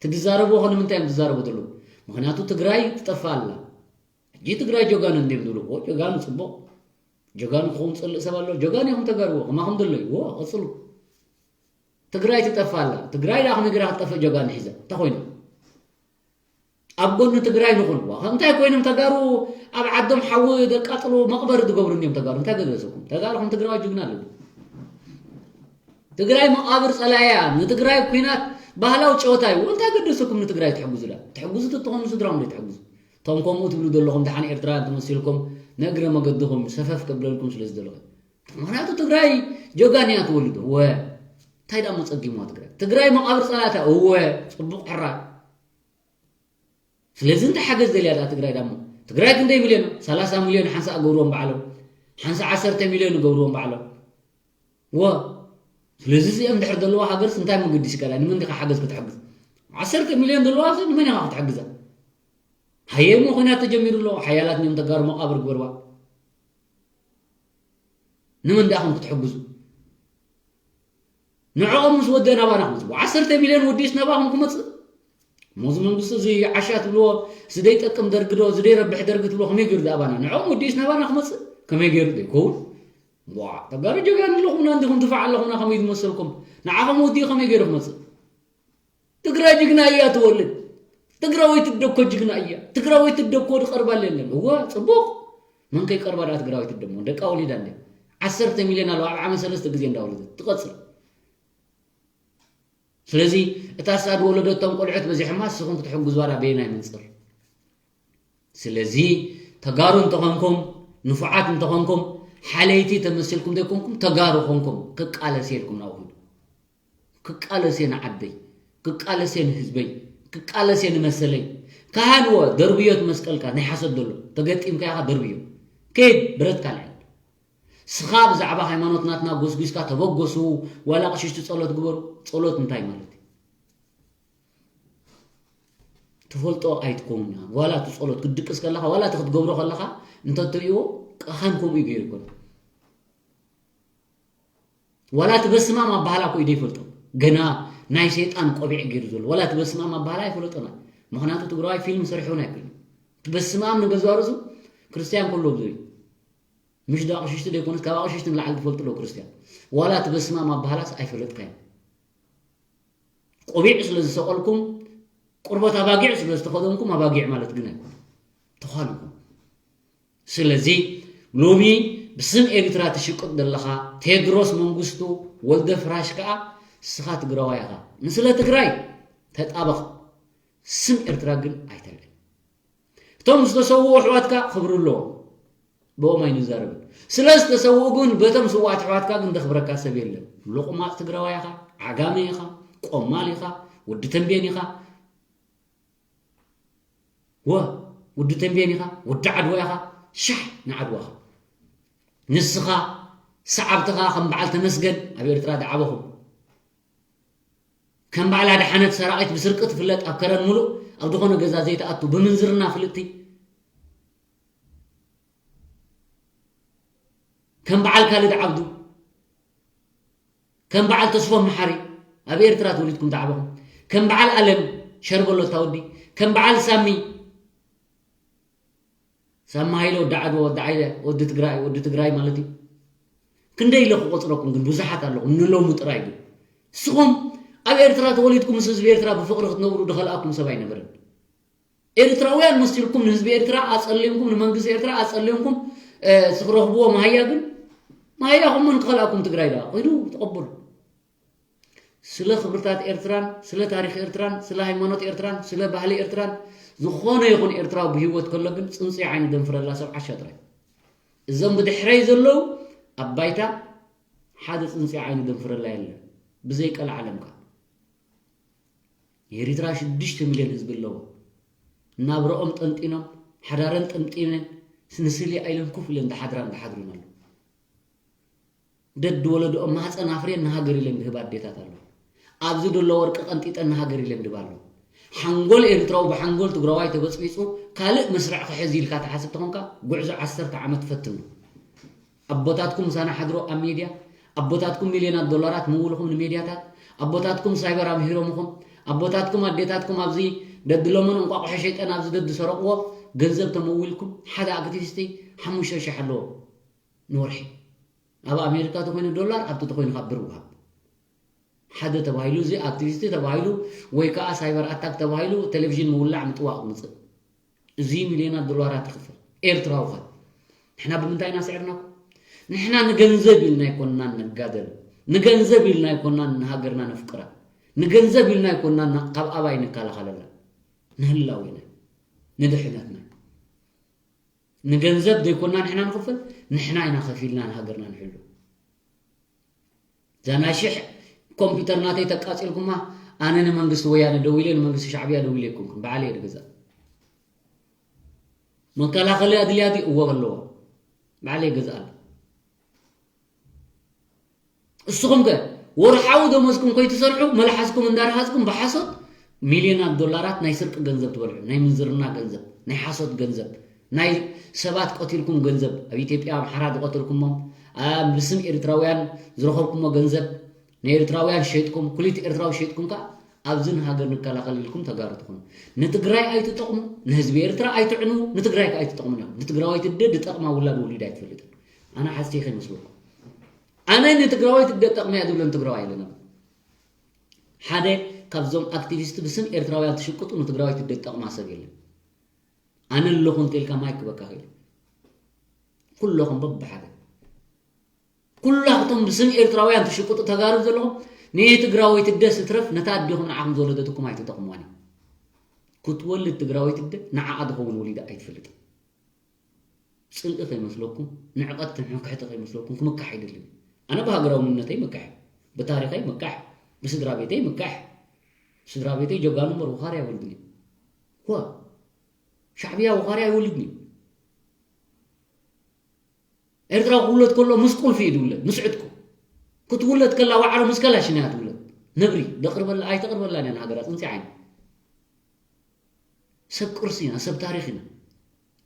ትዛረብዎ ኸ ንምንታይ እዮም ዝዛረቡ ዘለዉ? ምኽንያቱ ትግራይ ትጠፍእ ኣላ። ሕጂ ትግራይ ጀጋኑ እንድዮም ዝብሉ። ኦ፣ ጀጋኑ ጽቡቕ። ጀጋኑ ክኸውን ዝጸልእ ሰብ ኣሎ? ጀጋኑ ኢኹም ተጋርዎ። ከማኹም ደሎ እዩ። ዎ፣ ቀጽሉ። ትግራይ ትጠፍእ ኣላ። ትግራይ ደኣ ከመይ ገይራ ክትጠፍእ ጀጋኑ ሒዛ? እንታይ ኮይና? ኣብ ጎኒ ትግራይ ንኹን። ዋ፣ እንታይ ኮይኖም ተጋሩ ኣብ ዓዶም ሓዊ ዘቃጽሉ መቕበሪ ዝገብሩ እንድዮም ተጋሩ? እንታይ ገደሰኩም? ተጋሩ ከም ትግራዋይ ጅግና ኣለዉ። ትግራይ መቓብር ጸላእያ፣ ንትግራይ ኲናት ባህላዊ ጨወታ እዩ። እንታይ ገደሰኩም ንትግራይ ትሕግዙ ዳ? ትሕግዙ ተትኾኑ ስድራኹም ዘይትሕግዙ። እቶም ከምኡ ትብሉ ዘለኹም ደሓን ኤርትራውያን ተመሲልኩም ንእግረ መገድኹም ሰፈፍ ከብለልኩም ስለ ዝደለኹ። ምኽንያቱ ትግራይ ጀጋኑ እያ ትወልድ። ወ-፣ እንታይ ደኣ እሞ ጸጊምዋ ትግራይ? ትግራይ መቓብር ጸላእታ። እወ፣ ጽቡቕ ሕራይ። ስለዚ እንታይ ሓገዝ ደልያ ደኣ ትግራይ ዳሞ? ትግራይ ክንደይ ሚልዮን? ሰላሳ ሚልዮን ሓንሳእ ገብርዎም ባዕሎም። ሓንሳ ዓሰርተ ሚልዮን ይገብርዎም ባዕሎም። ወ ስለዚ እዚኦም ድሕር ዘለዋ ሃገርስ እንታይ መገዲ ይስቀላ? ንመን ዲኻ ሓገዝ ክትሕግዝ? ዓሰርተ ሚልዮን ዘለዋ ሰብ ንመን ኢኻ ክትሕግዛ? ሃየ እሞ ኹናት ተጀሚሩ ኣሎ። ሓያላት እዮም ተጋሩ መቃብር ግበርዋ። ንመን ዳኹም ክትሕግዙ? ንዕኦም ምስ ወደ ናባና ክመፅእ ዓሰርተ ሚልዮን ወዲስ ናባኹም ክመፅእ? ሞዚ መንግስቲ እዚ ዓሻ ትብልዎ፣ እዚ ደይጠቅም ደርጊ ዶ፣ እዚ ደይረብሕ ደርጊ ትብልዎ ከመይ ገይሩ ኣባና ንዕኦም ወዲስ ናባና ክመፅእ? ከመይ ገይሩ ዶ ይከውን? ዋ ተጋሩ ጀጋኑ ኣለኹምና እንዲኹም ድፋዕ ኣለኹምና ከመይ ዝመሰልኩም? ንዓኹም ወዲኡ ከመይ ገይሩ ክመፅእ? ትግራይ ጅግና እያ ትወልድ። ትግራወይቲ ደኮ ጅግና እያ። ትግራወይቲ ደኮ ዝቀርባል የለን። እወ ፅቡቅ። መን ከይቀርባ ደኣ ትግራወይቲ ደሞ ደቃ ወሊዳ እንደ ዓሰርተ ሚልዮን ኣለዋ ኣብ ዓመት ሰለስተ ግዜ እንዳወለደት ትቐፅል። ስለዚ እታ ሳድ ወለደቶም ቆልዑት በዚሖማ ንስኹም ክትሕግዙ ዋላ በየናይ መንፅር? ስለዚ ተጋሩ እንተኾንኩም ንፉዓት እንተኾንኩም ሓለይቲ ተመሲልኩም ዘይኮንኩም ተጋሩ ኮንኩም ክቃለስ የልኩም ናብኡ ክቃለስ እየ ንዓደይ፣ ክቃለስ እየ ንህዝበይ፣ ክቃለስ እየ ንመሰለይ። ካህን ወ ደርብዮት መስቀልካ ናይ ሓሰድ ዘሎ ተገጢምካ ኢኻ ደርብዮ። ከይድ ብረትካ ልዕል። ስኻ ብዛዕባ ሃይማኖት ናትና ጎስጒስካ ተበገሱ፣ ዋላ ቅሽሽቲ ጸሎት ግበሩ። ጸሎት እንታይ ማለት እዩ? ትፈልጦ ኣይትከውን ኢኻ። ዋላ እቲ ጸሎት ክትድቅስ ከለኻ፣ ዋላ እቲ ክትገብሮ ከለኻ እንተትርእይዎ፣ ካህን ከምኡ እዩ ገይሩ ይኮን። ዋላ እቲ በስማም ኣባህላ እኮ እዩ ዘይፈልጦ። ገና ናይ ሰይጣን ቆቢዕ ገይሩ ዘሎ። ዋላ እቲ በስማም ኣባህላ ኣይፈለጦና። ምኽንያቱ ትግራዋይ ፊልም ሰሪሑን ኣይክእልን። እቲ በስማም ንገዛእ ርእሱ ክርስትያን ከሎ ብዙ እዩ። ምሽ ዶ ኣቕሽሽቲ ዘይኮነስ ካብ ኣቕሽሽቲ ንላዕሊ ትፈልጡ ዶ ክርስትያን? ዋላ እቲ በስማም ኣባህላስ ኣይፈለጥካዮን። ቆቢዕ ስለ ዝሰቐልኩም፣ ቁርበት ኣባጊዕ ስለ ዝተኸደንኩም ኣባጊዕ ማለት ግን ኣይኮነን። ተዃሊኩም። ስለዚ ሎሚ ብስም ኤሪትራ ትሽቅጥ ዘለኻ ቴድሮስ መንግስቱ ወልደ ፍራሽ ከኣ ንስኻ ትግራዋይ ኢኻ። ንስለ ትግራይ ተጣበቕ። ስም ኤርትራ ግን ኣይተልዕል። እቶም ዝተሰውኡ ኣሕዋትካ ክብሪ ኣለዎም። ብኦም ኣይንዛረብን። ስለ ዝተሰውኡ ግን በቶም ስውኣት ኣሕዋትካ ግን ዘኽብረካ ሰብ የለን። ሎቕማጽ ትግራዋይ ኢኻ፣ ዓጋመ ኢኻ፣ ቆማል ኢኻ፣ ወዲ ተንቤን ኢኻ። ወ ወዲ ተንቤን ኢኻ፣ ወዲ ዓድዋ ኢኻ፣ ሻሕ ንዓድዋኻ። ንስኻ ሰዓብትኻ ከም በዓል ተመስገን ኣብ ኤርትራ ዝዓበኹም። ከም በዓል ኣድሓነት ሰራቒት ብስርቂ ትፍለጥ ኣብ ከረን ሙሉእ ኣብ ዝኾነ ገዛ ዘይትኣቱ ብምንዝርና ፍልጥቲ ከም በዓል ካልድ ዓብዱ ከም በዓል ተስፎም መሓሪ ኣብ ኤርትራ ተወሊድኩም ዝዓበኹም ከም በዓል ኣለም ሸርበሎ ታወዲ ከም በዓል ሳሚ ሳሚ ሃይለ ወዲ ዓድዋ ወዲ ዓይለ ወዲ ትግራይ ወዲ ትግራይ ማለት እዩ። ክንደይ ኢለ ክቆፅረኩም ግን ብዙሓት ኣለኹም ንሎሙ ጥራይ ግን ንስኹም ኣብ ኤርትራ ተወሊድኩም ምስ ህዝቢ ኤርትራ ብፍቕሪ ክትነብሩ ዝኸልኣኩም ሰብ ኣይነበረን። ኤርትራውያን መሲልኩም ንህዝቢ ኤርትራ ኣፀሊምኩም ንመንግስቲ ኤርትራ ኣፀሊምኩም ስኽረኽብዎ መሃያ ግን መሃያኹም መን ክኸልኣኩም ትግራይ ዳ ኪዱ ተቐበሉ። ስለ ክብርታት ኤርትራን ስለ ታሪኽ ኤርትራን ስለ ሃይማኖት ኤርትራን ስለ ባህሊ ኤርትራን ዝኾነ ይኹን ኤርትራዊ ብህይወት ከሎ ግን ፅንፁይ ዓይኒ ደንፍረላ ሰብ ዓሻ ጥራይ። እዞም ብድሕረይ ዘለዉ ኣብ ባይታ ሓደ ፅንፁይ ዓይኒ ደንፍረላ የለን ብዘይ ቀልዓለም ከዓ። ኤሪትራ ሽዱሽተ ሚልዮን ህዝቢ ኣለዎ። ናብረኦም ጠንጢኖም ሓዳረን ጠምጢነን ንስሊ ኢለን ኮፍ ኢለን ዝሓድራን ዝሓድሩን ኣለዉ። ደድ ወለድኦም ማህፀን ኣፍርየን ንሃገር ኢለን ዝህባ ኣዴታት ኣለዋ። ኣብዚ ዘሎ ወርቂ ቀንጢጠን ንሃገር ኢለን ዝህባ ኣለዋ። ሓንጎል ኤርትራዊ ብሓንጎል ትግራዋይ ተበፅቢፁ ካልእ መስርዕ ክሕዝ ኢልካ ትሓስብ ተኾንካ ጉዕዞ ዓሰርተ ዓመት ፈትኖ። ኣቦታትኩም ምሳና ሓድሮ ኣብ ሜድያ ኣቦታትኩም ሚልዮናት ዶላራት ምውልኹም ንሜድያታት ኣቦታትኩም ሳይበር ኣምሂሮምኹም ኣቦታትኩም ኣዴታትኩም ኣብዚ ደድሎምን እንቋቑሖ ሸይጠን ኣብዚ ደድሰረቕዎ ገንዘብ ተመዊልኩም ሓደ ኣክቲቪስቲ ሓሙሽተ ሺሕ ኣለዎ ንወርሒ ኣብ ኣሜሪካ ተኮይኑ ዶላር ኣብቲ ተኮይኑ ካብ ብር ውሃብ ሓደ ተባሂሉ እዚ ኣክቲቪስቲ ተባሂሉ ወይ ከዓ ሳይበር ኣታክ ተባሂሉ ቴሌቪዥን ምውላዕ ምጥዋቕ ምፅእ እዚ ሚልዮናት ዶላራት ይኽፈል ኤርትራዊ ኸ ንሕና ብምንታይ ኢና ስዒርናኩም ንሕና ንገንዘብ ኢልና ኣይኮንናን ንጋደል ንገንዘብ ኢልና ኣይኮንናን ንሃገርና ነፍቅራ ንገንዘብ ኢልና ኣይኮንናን ካብ ኣባይ ንከላኸለላ ንህላዌና ንድሕነትና ንገንዘብ ዘይኮንና ንሕና ንኽፍል ንሕና ኢና ከፊልና ንሃገርና ንሕሉ እዛ ናይ ሽሕ ኮምፒተር ናተይ ተቃፂልኩማ ኣነ ንመንግስቲ ወያነ ደው ኢለ ንመንግስቲ ሻዕብያ ደው ኢለ ኣይኮንኩን በዓለይ እየ ዝገዝኣ መከላኸሊ ኣድልያ ድዩ እወ ኣለዎ በዓለይ እገዝኣ ኣሎ እስኹም ከ ወርሓዊ ደሞዝኩም ከይትሰርሑ መልሓስኩም እንዳርሃጽኩም ብሓሶት ሚልዮናት ዶላራት ናይ ስርቂ ገንዘብ ትበልዑ፣ ናይ ምንዝርና ገንዘብ፣ ናይ ሓሶት ገንዘብ፣ ናይ ሰባት ቀቲልኩም ገንዘብ፣ ኣብ ኢትዮጵያ ኣምሓራ ዝቐተልኩሞም፣ ኣብ ብስም ኤርትራውያን ዝረኸብኩሞ ገንዘብ፣ ንኤርትራውያን ሸይጥኩም፣ ኩሊት ኤርትራዊ ሸይጥኩም ከኣ ኣብዚ ንሃገር ንከላኸል ኢልኩም ተጋሩ ትኹኑ። ንትግራይ ኣይትጠቕሙ፣ ንህዝቢ ኤርትራ ኣይትዕኑ፣ ንትግራይ ከኣ ኣይትጠቕሙን ኢኹም። ንትግራዋይቲ ኣደ ዝጠቕማ ውላድ ወሊዳ ኣይትፈልጥን። ኣነ ሓስየ ከይመስለኩም። ኣነ ንትግራዋይቲ ኣደ ጠቕመያ ዝብለን ትግራዋይ የለን። ሓደ ካብዞም ኣክቲቪስት ብስም ኤርትራውያን ትሽቅጡ ንትግራዋይቲ ኣደ ጠቕማ ሰብ የለን። ኣነ ኣለኹ እንተኢልካ ማይክ ክበካ ክእል። ኩለኹም በብሓደ። ኩላኽቶም ብስም ኤርትራውያን ትሽቅጡ ተጋሩ ዘለኹም ንትግራወይቲ ኣደ ስትረፍ ነታ ኣዴኹም ንዓኹም ዝወለደትኩም ኣይትጠቕምዋን እዮም። ክትወልድ ትግራወይቲ ኣደ ንዓኣ ዝኸውን ወሊዳ ኣይትፈልጥን። ጽልኢ ከይመስለኩም፣ ንዕቐት ትምክሕቲ ከይመስለኩም ክምካሕ ኣይደልን። ኣነ ብሃገራዊ መንነተይ ምካሕ፣ ብታሪኸይ ምካሕ፣ ብስድራ ቤተይ ምካሕ። ስድራ ቤተይ ጀጋኑ እምበር ወኻርያ ኣይወልድን እዩ። ዋ፣ ሻዕብያ ወኻርያ ኣይወልድን እዩ። ኤርትራ ክውለድ ከሎ ምስ ቁልፊ እዩ ዝውለድ፣ ምስ ዕጥቁ። ክትውለድ ከላ ዋዕሮ ምስ ከላሽን እያ ትውለድ። ነብሪ፣ ደቕርበላ፣ ኣይተቕርበላን እያ ንሃገራ፣ ጽንጺ ዓይኒ። ሰብ ቅርሲ ኢና፣ ሰብ ታሪኽ ኢና።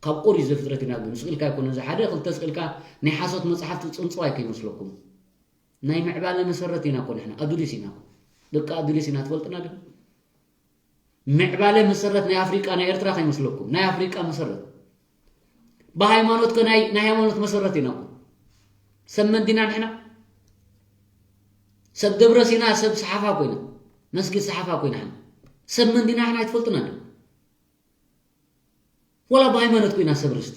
ካብ ኦሪት ዘፍጥረት ኢና፣ ግን ስቕ ኢልካ ኣይኮነን። እዚ ሓደ ክልተ ስቕ ኢልካ ናይ ሓሶት መጽሓፍቲ ጽንጽዋይ ከይመስለኩም። ናይ ምዕባለ መሰረት ኢና እኮ ንሕና፣ ኣዱሊስ ኢና እኮ። ደቂ ኣዱሊስ ኢና፣ ትፈልጥና ዲኹም? ምዕባለ መሰረት ናይ ኣፍሪቃ፣ ናይ ኤርትራ ከይመስለኩም፣ ናይ ኣፍሪቃ መሰረት። ብሃይማኖት ከ ናይ፣ ናይ ሃይማኖት መሰረት ኢና እኮ። ሰብ መን ዲና ንሕና? ሰብ ደብረ ሲና፣ ሰብ ሰሓፋ ኮይና፣ መስጊድ ሰሓፋ ኮይና ንሕና። ሰብ መን ዲና ንሕና ኣይትፈልጡና ዶ? ወላ ብሃይማኖት ኮይና ሰብ ርስቲ።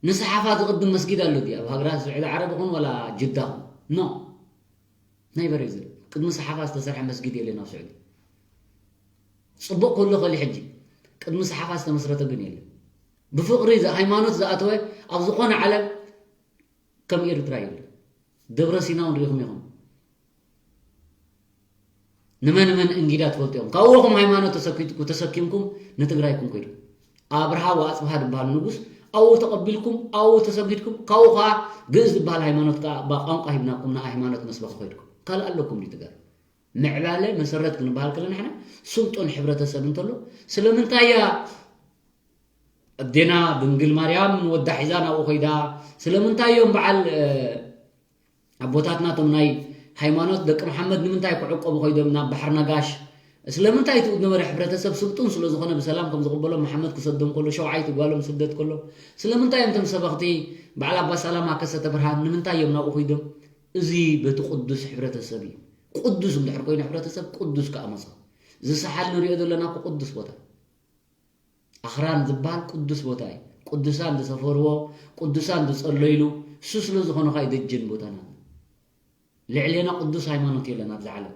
ንሰሓፋ ዝቕድም መስጊድ ኣሎ ድዩ ኣብ ሃገራት ስዑዲ ዓረብ ይኹን ወላ ጅዳ ይኹን? ኖ። ናይ በሬ ዝብል። ቅድሚ ሰሓፋ ዝተሰርሐ መስጊድ የለን ኣብ ስዑዲ። ጽቡቕ ክህሉ ይኽእል እዩ ሕጂ። ቅድሚ ሰሓፋ ዝተመስረተ ግን የለን። ብፍቕሪ ዝ-፣ ሃይማኖት ዝኣተወ ኣብ ዝኾነ ዓለም ከም ኤርትራ የለን። ደብረ ሲና እውን ርኢኹም ኢኹም። ንመን መን እንጊዳ ትፈልጡ እዮም። ካብኡ ኹም ሃይማኖት ተሰኪትኩ-፣ ተሰኪምኩም ንትግራይ ኢኹም ከይዱ። ኣብርሃ ወኣጽብሃ ዝበሃሉ ንጉስ ኣብኡ ተቐቢልኩም፣ ኣብኡ ተሰጊድኩም፣ ካብኡ ኸዓ ግእዝ ዝበሃል ሃይማኖት ከኣ ባ-፣ ቋንቋ ሂብናኩም፣ ንኣ ሃይማኖት መስበኺ ከይድኩም። ካልእ ኣለኩም ድዩ ትግራይ? ምዕባለ መሰረት ክንበሃል ከለና ንሕና ስልጡን ሕብረተሰብ እንተሎ፣ ስለምንታይ እያ ኣዴና ድንግል ማርያም ንወዳ ሒዛ ናብኡ ከይዳ? ስለምንታይ እዮም በዓል፣ እ፣ ኣቦታትና እቶም ናይ ሃይማኖት ደቂ መሓመድ ንምንታይ ክዕቆቡ ከይዶም ናብ ባሕሪ ነጋሽ? ስለምንታይ እቲ ዝነበረ ሕብረተሰብ ስልጡን ስለ ዝኾነ ብሰላም ከም ዝቕበሎም መሓመድ ክሰዶም ከሎ፣ ሸውዓይቲ ጓሎም ስደት ከሎ፣ ስለምንታይ እዮም እቶም ሰበኽቲ በዓል ኣባ ሰላማ ከሰተ ብርሃን ንምንታይ እዮም ናብኡ ከይዶም? እዚ በቲ ቅዱስ ሕብረተሰብ እዩ። ቅዱስ እንድሕር ኮይኑ ሕብረተሰብ ቅዱስ ከኣ መጾ። እዚ ሰሓል ንሪኦ ዘለና እኮ ቅዱስ ቦታ። ኣኽራን ዝበሃል ቅዱስ ቦታ እዩ። ቅዱሳን ዝሰፈርዎ፣ ቅዱሳን ዝጸለይሉ፣ እሱ ስለ ዝኾነ ኸኣ እዩ ደጀን ቦታና። ልዕሌና ቅዱስ ሃይማኖት የለን ኣብዚ ዓለም።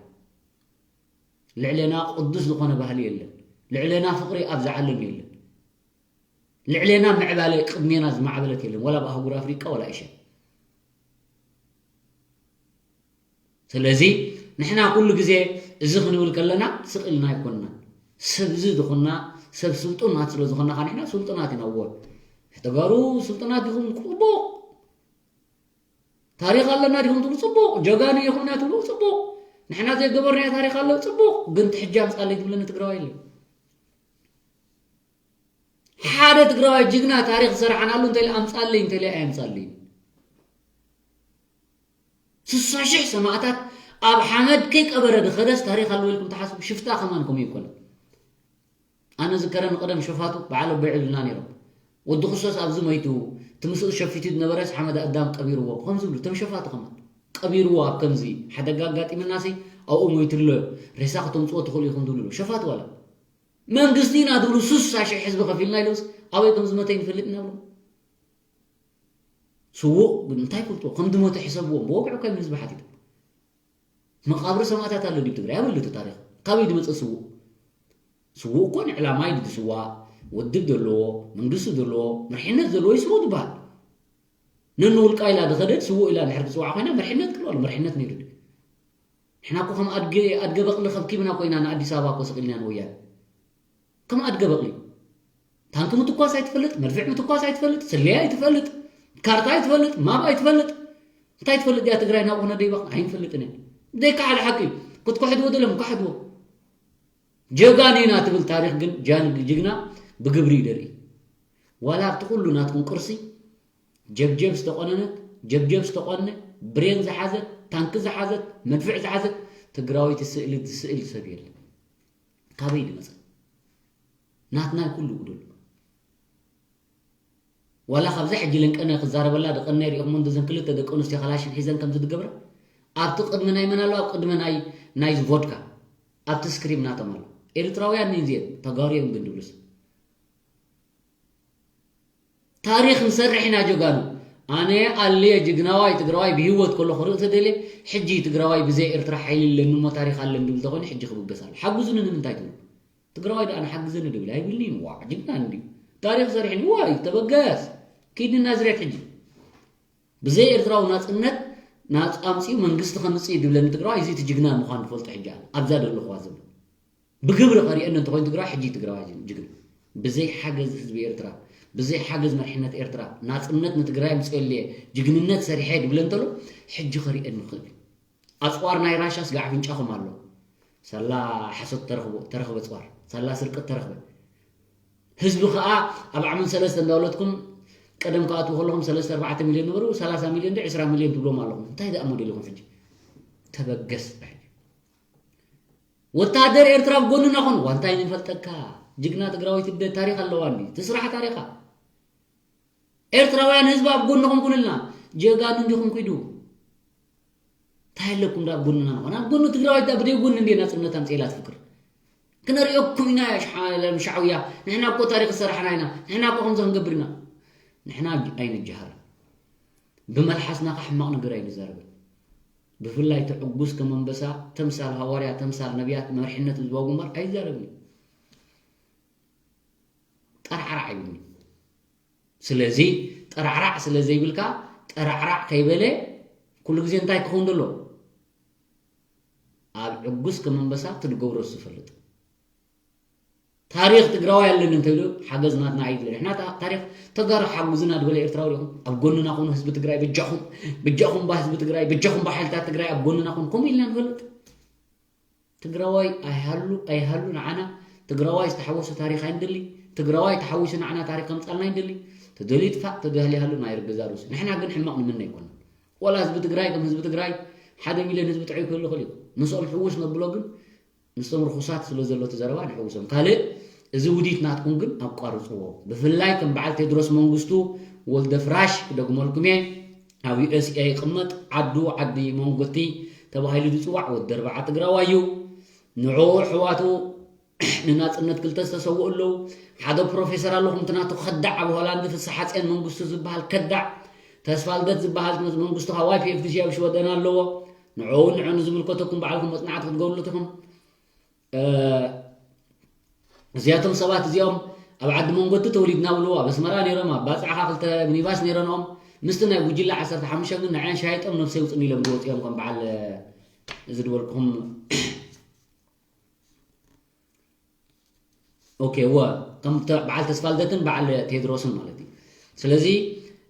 ልዕሌና ቅዱስ ዝኾነ ባህሊ የለን። ልዕሌና ፍቕሪ ኣብዚ ዓለም የለን። ልዕሌና ምዕባለ ቅድሜና ዝማዕበለት የለን፣ ወላ ኣብ ኣህጉር ኣፍሪቃ ወላ ኤሽያ። ስለዚ ንሕና ኩሉ ግዜ እዚ ክንብል ከለና ስቕ ኢልና ኣይኮንና። ሰብ እዚ ዝኾንና፣ ሰብ ስልጡናት ስለ ዝኾንና ኸኣ ንሕና ስልጡናት ኢና። እወ፣ ተጋሩ ስልጡናት ዲኹም? ጽቡቕ። ታሪኽ ኣለና ዲኹም ትብሉ? ጽቡቕ። ጀጋኑ ኢኹምና ትብሉ? ጽቡቕ። ንሕና ዘይገበርናዮ ታሪኽ ኣሎ? ጽቡቕ። ግን እቲ ሕጂ ኣምጻለይ ትብለኒ ትግራዋይ የለን። ሓደ ትግራዋይ ጅግና ታሪኽ ዝሰራሕናሉ እንተኢለ ኣምጻለይ እንተኢለ ኣየምጻለይን። ስሳ ሽሕ ሰማእታት ኣብ ሓመድ ከይቀበረ ዝኸደስ ታሪኽ ኣለዎ ኢልኩም ትሓስቡ? ሽፍታ ከማን ከምኡ ይኮነ። ኣነ ዝከረኒ ቀደም ሸፋቱ በዓል ኣቦይ ዕብልና ነይሮም። ወዲ ክርስቶስ ኣብዚ ሞይቱ፣ እቲ ምስኡ ሸፊቱ ዝነበረስ ሓመድ ኣዳም ቀቢርዎ። ከምዚ ብሉ፣ እቶም ሸፋቱ ከማን ቀቢርዎ። ኣብ ከምዚ ሓደጋ ኣጋጢምናሲ ኣብኡ ሞይቱ ኣሎ፣ ሬሳ ክተምጽዎ ትኽእሉ ኢኹም ዝብሉ ኣለዉ። ሸፋቱ ዋላ መንግስቲ ኢና ዝብሉ ስሳ ሽሕ ህዝቢ ከፊልና ኢሎምስ ኣበይ ከም ዝመተ ይንፈልጥ ኢና ብሎም። ስዉእ ግን እንታይ ይፈልጥዎ? ከም ዝሞተ ሕሰብዎም። ብወግዒ እኮ እዮም ንህዝቢ ሓቲቶም። መቓብር ሰማእታት ኣሎ ድዩ ትግራይ? ኣበሉ እቲ ታሪኽ። ካበይ ዝመጸ ስዉእ? ስዉእ እኮ ንዕላማ እዩ ዝስዋእ። ውድብ ዘለዎ፣ መንግስቲ ዘለዎ፣ መሪሕነት ዘለዎ እዩ ስዉእ ዝበሃል። ነንውልቃ ኢላ ዝኸደት ስዉእ ኢላ እንድሕር ትጽዋዕ ኮይና መሪሕነት ክልዋ ኣሎ። መሪሕነት ነይሩ ድዩ? ንሕና እኮ ከም ኣድገ-፣ ኣድገ በቕሊ ከብኪብና ኮይና ንኣዲስ ኣበባ እኮ ስቕ ኢልና ንወያነ። ከም ኣድገ በቕሊ። ታንኪ ምትኳስ ኣይትፈልጥ፣ መድፍዕ ምትኳስ ኣይትፈልጥ፣ ስለያ ኣይትፈልጥ፣ ካርታ ኣይትፈልጥ፣ ማፕ ኣይትፈልጥ። እንታይ ትፈልጥ እያ ትግራይ ናብኡ ክነደይባኽ? ኣይንፈልጥን እያ። ዘይከሓድ ሓቂ እዩ። ክትክሕድዎ ደለኹም ክሓድዎ። ጀጋኑ ኢና ትብል ታሪኽ ግን ጃን-፣ ጅግና ብግብሪ እዩ ደርኢ። ዋላ ኣብቲ ኩሉ ናትኩም ቅርሲ ጀብጀብ ዝተቆነነት፣ ጀብጀብ ዝተቆነ፣ ብሬን ዝሓዘት፣ ታንኪ ዝሓዘት፣ መድፍዕ ዝሓዘት ትግራወይቲ ስእሊ ዝስእል ሰብ የለን። ካበይ ድመፀ? ናትና ኩሉ ጉድሉ። ዋላ ካብዛ ሕጂ ለንቀነ ክዛረበላ ደቀነ ሪእኹም እንዶ ዘን ክልተ ደቂ ኣንስትዮ ካላሽን ሒዘን ከምዚ ዝገብራ ኣብቲ ቅድሚ ናይ መን ኣሎ? ኣብ ቅድሚ ናይ፣ ናይዚ ቮድካ ኣብቲ ስክሪም ናቶም ኣሎ። ኤርትራውያን እዚኦም ተጋሩ እዮም ግን ድብሉስ። ታሪኽ ንሰርሕ ኢና ጀጋኑ። ኣነ ኣልየ ጅግናዋይ ትግራዋይ ብህይወት ከሎ ክርኢ ተደልየ፣ ሕጂ ትግራዋይ ብዘይ ኤርትራ ሓይሊ ኣለኒ እሞ ታሪኽ ኣለኒ ድብል ተኾይኑ ሕጂ ክብገስ ኣሎ። ሓግዙኒ ንምንታይ ትብሉ? ትግራዋይ ደኣ ንሓግዘኒ ድብል ኣይብልን'ዩ። ዋዕ ጅግና እንድዩ። ታሪኽ ሰሪሕኒ ዋይ ተበገስ። ኪድኒ ናዝሬት ሕጂ። ብዘይ ኤርትራዊ ናጽነት ናጽ-፣ ኣምጺኡ መንግስቲ ከምጽእ እዩ ድብለኒ ትግራዋይ፣ እዚ እቲ ጅግና ምዃኑ ትፈልጦ ሕጂ ኣነ። ኣብዛ ዘለኹዋ ዘሎ። ብግብሪ ከሪአኒ እንተኾይኑ ትግራዋይ፣ ሕጂ ትግራዋይ ጅግና። ብዘይ ሓገዝ ህዝቢ ኤርትራ፣ ብዘይ ሓገዝ መሪሕነት ኤርትራ፣ ናጽነት ንትግራይ ኣምጺኦልየ፣ ጅግንነት ሰሪሐ ድብለ እንተሎ፣ ሕጂ ከሪአኒ ይኽእል እዩ። ኣጽዋር ናይ ራሻ ስጋዕ ኣፍንጫኹም ኣሎ። ሳላ ሓሶት ተረኽቦ-፣ ተረኽበ ኣጽዋር። ሳላ ስርቅት ተረኽበ። ህዝቢ ኸኣ ኣብ ዓመት ሰለስተ እንዳበለትኩም ቀደም ክኣትዉ ከለኹም ሰለስተ ኣርባዕተ ሚልዮን ነበሩ፣ ሰላሳ ሚልዮን ዶ ዕስራ ሚልዮን ትብሎም ኣለኹም። እንታይ ደኣ ሞዴልኹም ሕጂ? ተበገስ ብሕጂ። ወታደር ኤርትራ ኣብ ጎንና ኹን። ዋንታይ ንፈልጠካ? ጅግና ትግራዊት እደ ታሪኽ ኣለዋ እንዲ። ትስራሕ ታሪኻ። ኤርትራውያን ህዝቢ ኣብ ጎንኹም ኩንልና። ጀጋኑ እንዲኹም ኪዱ። እንታይ ኣለኩም ዳ ኣብ ጎንና ንኾን? ኣብ ጎኑ ትግራዋይ ዳ ብደይ ጎኒ እንዴ ናጽነት ኣምጽኤላ ትፍክር? ክነርእየኩም ኢና ያ ሻ-፣ ሻዕውያ። ንሕና እኮ ታሪኽ ዝሰራሕና ኢና። ንሕና እኮ ከምዚ ክንገብር ኢና። ንሕና ኣይንጀሃር። ብመልሓስና ኸ ሕማቕ ነገር ኣይንዛረብን። ብፍላይ እቲ ዕጉስ ከም ኣንበሳ፣ ተምሳል ሃዋርያ፣ ተምሳል ነቢያት፣ መርሕነት ህዝባዊ ግንባር ኣይዛረብን እዩ። ጠራዕራዕ ኣይብልን እዩ። ስለዚ ጠራዕራዕ ስለ ዘይብልካ፣ ጠራዕራዕ ከይበለ ኩሉ ግዜ እንታይ ክኸውን ደሎ? ኣብ ዕጉስ ከም ኣንበሳ እቲ ድገብሮ ዝፈልጥ። ታሪኽ ትግራዋይ ኣለኒ እንተኢሉ ሓገዝ ናትና ኣይድልን። ንሕና ታ-፣ ታሪኽ ተጋሩ ሓጉዝና ድበለ ኤርትራዊ ዲኹም? ኣብ ጎንና ኹኑ ህዝቢ ትግራይ በጃኹም፣ በጃኹም ባ ህዝቢ ትግራይ፣ በጃኹም ባ ሓይልታት ትግራይ ኣብ ጎንና ኹኑ። ከምኡ ኢልና ንፈልጥ። ትግራዋይ ኣይሃሉ፣ ኣይሃሉ ንዓና ትግራዋይ ዝተሓወሶ ታሪኽ ኣይንደሊ። ትግራዋይ ተሓዊሱ ንዓና ታሪኽ ከምጻልና ኣይንደሊ። ተደልዩ ይጥፋእ፣ ተደልዩ ይሃሉ ናይ ርገዛ ርእሱ። ንሕና ግን ሕማቕ ንምነ ኣይኮነን። ወላ ህዝቢ ትግራይ ከም ህዝቢ ትግራይ ሓደ ሚልዮን ህዝቢ ጥዑይ ክህሉ ይኽእል እዩ። ንሶም ሕውስ ነብሎ ግን ንሶም ርኹሳት ስለ ዘሎ እቲ ዘረባ ንሕውሶም። ካልእ እዚ ውዲት ናትኩም ግን ኣቋርጽዎ። ብፍላይ ከም በዓል ቴድሮስ መንግስቱ ወልደ ፍራሽ ክደግመልኩም እየ። ኣብ ዩ ኤስ ኤ ይቕመጥ፣ ዓዱ ዓዲ መንጎቲ ተባሂሉ ዝጽዋዕ ወዲ ኣርባዓ ትግራዋይ እዩ። ንዕኡ ኣሕዋቱ ንናጽነት ክልተ ዝተሰውኡ ኣለዉ። ሓደ ፕሮፌሰር ኣሎ፣ ከምቲ ናቱ ከዳዕ ኣብ ሆላንድ ፍስሓጽዮን መንግስቱ ዝበሃል ከዳዕ፣ ተስፋ ልደት ዝበሃል መንግስቱ ካብ ዋይ ፒ ኤፍ ዲ ሲ ኣብ ሽወደን ኣለዎ። ንዕኡ ንዑ ንዝምልከተኩም ባዕልኩም መጽናዕቲ ክትገብርሉ ትኹም። እ፣ እዚኣቶም ሰባት እዚኦም ኣብ ዓዲ መንጎቲ ተወሊድና ብልዎ፣ ኣብ ኣስመራ ነይሮም፣ ኣብ ባጽዕኻ ክልተ ሚኒባስ ነይረንኦም፣ ምስቲ ናይ ጉጅለ ዓሰርተ ሓሙሽተ ግን ንዓን ሻይጦም ነብሰይ ውጽኒ ኢሎም ዝወጹ እዮም። ከም በዓል፣ እ፣ እዚ ዝበልኩኹም፣ ኦኬ፣ እወ፣ ከም ተ-፣ በዓል ተስፋ ልደትን በዓል ቴድሮስን ማለት እዩ። ስለዚ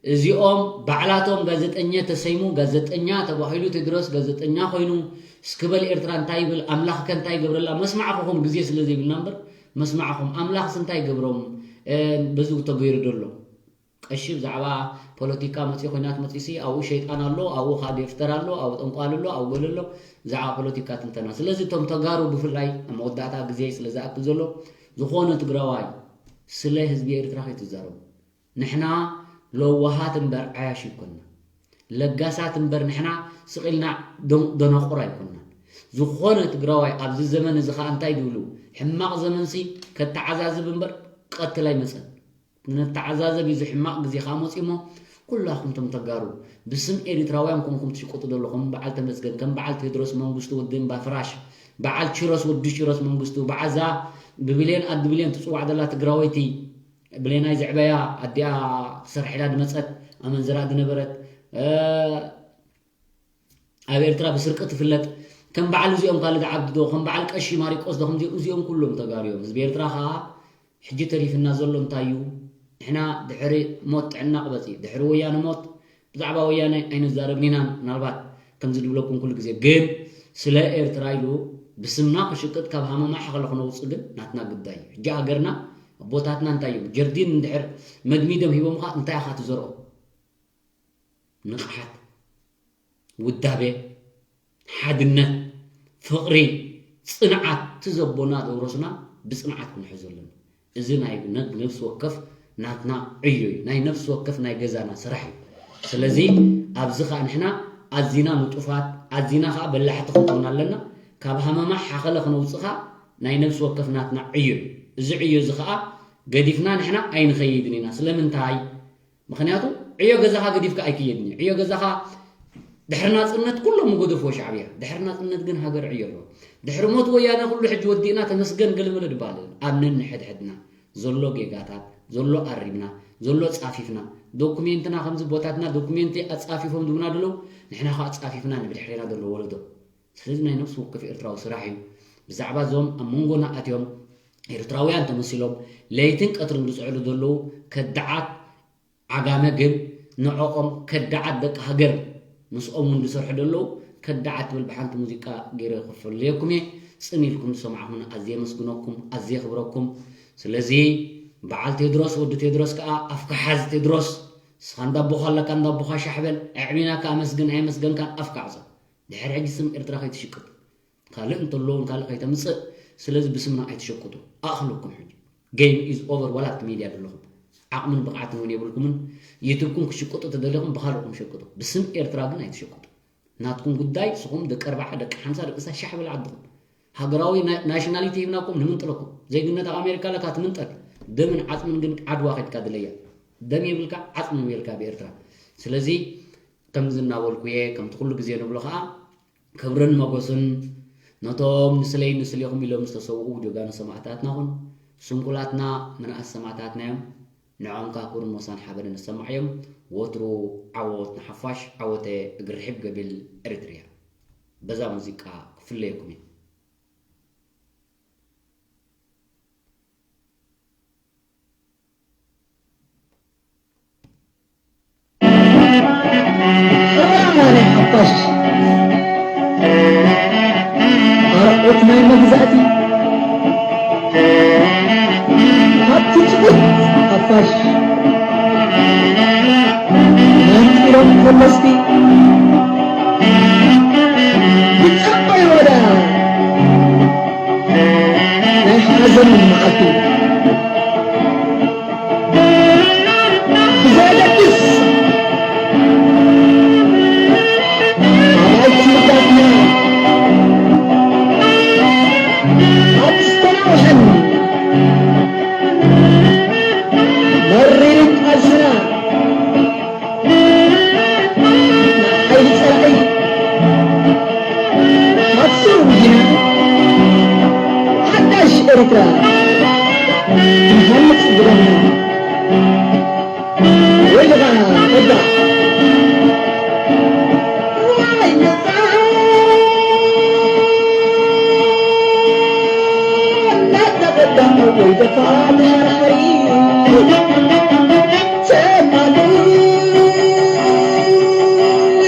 እዚኦም ባዕላቶም ጋዜጠኛ ተሰይሙ፣ ጋዜጠኛ ተባሂሉ፣ ቴድሮስ ጋዜጠኛ ኮይኑ፣ እስኪ በል ኤርትራ እንታይ ይብል፣ ኣምላኽ ከ እንታይ ይገብረላ፣ መስማዕኹም ግዜ ስለ ዘይብልና እምበር፣ መስማዕኹም ኣምላኽስ እንታይ ይገብሮም፣ እ፣ በዚ ተገይሩ ደሎ። ቀሺ ብዛዕባ ፖለቲካ መፂኡ፣ ኲናት መፂኡሲ ኣብኡ ሸይጣን ኣሎ፣ ኣብኡ ከዓ ዶፍተር ኣሎ፣ ኣብኡ ጠንቋሊ ኣሎ፣ ኣብኡ ገለ ኣሎ፣ ብዛዕባ ፖለቲካ ትንተና። ስለዚ እቶም ተጋሩ ብፍላይ ኣብ መወዳእታ ግዜ ስለ ዝኣክል ዘሎ፣ ዝኾነ ትግራዋይ ስለ ህዝቢ ኤርትራ ከይትዛረቡ። ንሕና ለዋሃት እምበር ዓያሹ ኣይኮንና። ለጋሳት እምበር ንሕና ስቕ ኢልና ዶ-፣ ደናቑር ኣይኮንናን። ዝኾነ ትግራዋይ ኣብዚ ዘመን እዚ ኸኣ እንታይ ድብሉ? ሕማቕ ዘመንሲ ከተዓዛዝብ እምበር ቀትል ኣይመጸን። ንተዓዛዘብ እዩ፣ እዚ ሕማቕ ግዜ ኸኣ መጺኡ እሞ፣ ኩላኹም እቶም ተጋሩ ብስም ኤሪትራውያን ኮንኩም ትሽቅጡ ዘለኹም፣ በዓል ተመስገን፣ ከም በዓል ቴድሮስ መንግስቱ ወዲ እምባ ፍራሽ፣ በዓል ቺሮስ ወዲ ቺሮስ መንግስቱ፣ በዓዛ ብብልየን ኣዲ ብልየን ትጽዋዕ ዘላ ትግራወይቲ፣ ብሌናይ ዘዕበያ ኣዲኣ ክትሰርሕ ኢላ ዝመጸት፣ ኣመንዝራ ዝነበረት፣ እ፣ ኣብ ኤርትራ ብስርቂ ትፍለጥ፣ ከም በዓል እዚኦም ካልድ ዓብዲ ዶ፣ ከም በዓል ቀሺ ማሪቆስ ዶ፣ ከምዚኦም እዚኦም ኩሎም ተጋሩ እዮም። ህዝቢ ኤርትራ ኸኣ ሕጂ ተሪፍና ዘሎ እንታይ እዩ? ንሕና ድሕሪ ሞት ጥዕና ቅበጺ፣ ድሕሪ ወያነ ሞት ብዛዕባ ወያነ ኣይንዛረብን ኢና። ምናልባት ከምዚ ዝብለኩም ኩሉ ግዜ ግን ስለ ኤርትራ ኢሉ ብስምና ክሽቅጥ ካብ ሃመማ ሓኸለ ክነውፅእ ግን ናትና ግዳይ እዩ። ሕጂ ሃገርና ኣቦታትና እንታይ እዮም ጀርዲን እንድሕር መድሚዶም ሂቦምኻ እንታይ ኢኻ ትዘርኦ? ንቕሓት፣ ውዳቤ፣ ሓድነት፣ ፍቕሪ፣ ጽንዓት፣ እቲ ዘቦና ዘውረሱና ብጽንዓት ክንሕዞ ኣለና። እዚ ናይ ነግ-፣ ነፍሲ ወከፍ ናትና ዕዮ እዩ። ናይ ነፍሲ ወከፍ ናይ ገዛና ስራሕ እዩ። ስለዚ ኣብዚ ኸኣ ንሕና ኣዚና ንጡፋት፣ ኣዚና ኸኣ በላሕቲ ክንከውን ኣለና። ካብ ሃመማ ሓኸለ ክነውጽእ ኸኣ ናይ ነፍሲ ወከፍ ናትና ዕዮ እዩ። እዚ ዕዮ እዚ ኸኣ ገዲፍና ንሕና ኣይንኸይድን ኢና። ስለምንታይ? ምኽንያቱ ዕዮ ገዛኻ ገዲፍካ ኣይክየድን እዩ። ዕዮ ገዛኻ ድሕሪ ናጽነት ኩሎም ምገደፍዎ ሻዕብያ። ድሕሪ ናጽነት ግን ሃገር ዕዮ ኣለዎ። ድሕሪ ሞት ወያነ ኩሉ ሕጂ ወዲእና ተመስገን ገለመለ ድበሃል የለን። ኣብ ነንሕድሕድና ዘሎ ጌጋታት፣ ዘሎ ኣሪምና፣ ዘሎ ጻፊፍና፣ ዶኩሜንትና ከምዚ ቦታትና ዶኩሜንቲ ኣጻፊፎም ዝብና ዘለዉ፣ ንሕና ከኣ ጻፊፍና ንብድሕሬና ዘሎ ወለዶ። ስለዚ ናይ ነፍሲ ወከፍ ኤርትራዊ ስራሕ እዩ። ብዛዕባ እዞም ኣብ መንጎና ኣትዮም ኤርትራውያን ተመሲሎም ለይትን ቀትርን ዝጽዕሩ ዘለዉ ከዳዓት ዓጋመ ግን ንዕኦም ከዳዓት ደቂ ሃገር ምስኦም እውን ዝሰርሑ ዘለዉ ከዳዓት ትብል ብሓንቲ ሙዚቃ ገይረ ክፈልየኩም እየ። ጽን ኢልኩም ዝሰማዕኹምኒ ኣዝየ የመስግነኩም፣ ኣዝየ የኽብረኩም። ስለዚ በዓል ቴድሮስ፣ ወዲ ቴድሮስ ከኣ ኣፍካ ሓዝ ቴድሮስ። ንስኻ እንዳቦኻ ኣለካ፣ እንዳቦኻ ሻሕ በል። ኣዕቢናካ ኣመስግን ኣየመስገንካን ኣፍካ ዕጾ። ድሕሪ ሕጂ ስም ኤርትራ ከይትሽቅጥ። ካልእ እንተሎ እውን ካልእ ከይተምጽእ። ስለዚ ብስምና ኣይትሸቅጡ። ኣእኽለኩም ሕጂ። Game is over ዋላ ኣብቲ ሚድያ ዘለኹም። ዓቕምን ብቕዓትን እውን የብልኩምን። ዩቱብኩም ክሽቅጡ ተደሊኹም ብኻልእኩም ሸቅጡ። ብስም ኤርትራ ግን ኣይትሸቅጡ። ናትኩም ጉዳይ ንስኹም ደቂ ኣርብዓ፣ ደቂ ሓምሳ፣ ደቂ ስሳ ሻሕ በል ዓድኹም። ሃገራዊ ና-፣ ናሽናሊቲ ሂብናኩም ንምንጥለኩም። ዜግነት ኣብ ኣሜሪካ ኣለካ ትምንጠል። ደምን ዓጽምን ግን ዓድዋ ከድካ ድለያ። ደም የብልካ ዓጽሚ የብልካ ብኤርትራ። ስለዚ ከምዚ እናበልኩ እየ፣ ከምቲ ኩሉ ግዜ ንብሎ ኸኣ ክብርን ሞገስን ነቶም ንስለይ ንስሌኹም ኢሎም ዝተሰውኡ ጀጋኑ ሰማእታትና ኹን። ስንኩላትና መናእስ ሰማእታትና እዮም። ንዕኦም ከኣ ክብርን ሞሳን ሓበንን ንሰማዕ እዮም። ወትሩ ዓወት ንሓፋሽ፣ ዓወተ እግሪ ርሒብ ገቢል ኤሪትርያ። በዛ ሙዚቃ ክፍለየኩም እየ። ኣራማነ ሓፋሽ ኣርዑት ናይ መግዛእቲ ኣብቲ ጭቡጥ ሓፋሽ መንጢሮም ፈለስቲ ብጫ ይወዳ ናይ ሓዘን መዓልቲ ብዘየገድስ ኣባይቲ ዳኛ ኣብ ዝተናውሐን መሪር ቃልስና ንሓይሊ ጸላኢ ካብ ስሩ ውሒድና ሓዳሽ ኤርትራ ክንሃንጽ ዝደለና ወይልኻ ተጋ ዋይ ነጻ እናተቐደመ ወይ ደፋ ተሓርሓሪ ተማሉ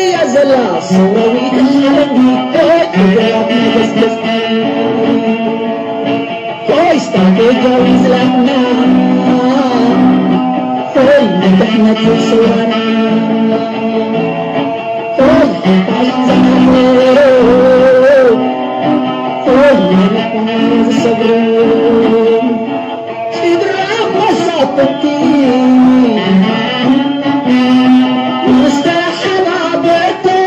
እያ ዘላ ሰውራዊት ሓረጊት ሆይ ስትራቴጂያዊ ዝላትና ሆይ ንድሕነት ሰውራና ሆይ ሓፋሽ ዝሓፍሩ ሆይ ንድሕነት ዝሰግሩ ስድራ መሳፍንቲ ምስ ተሓባበርቶም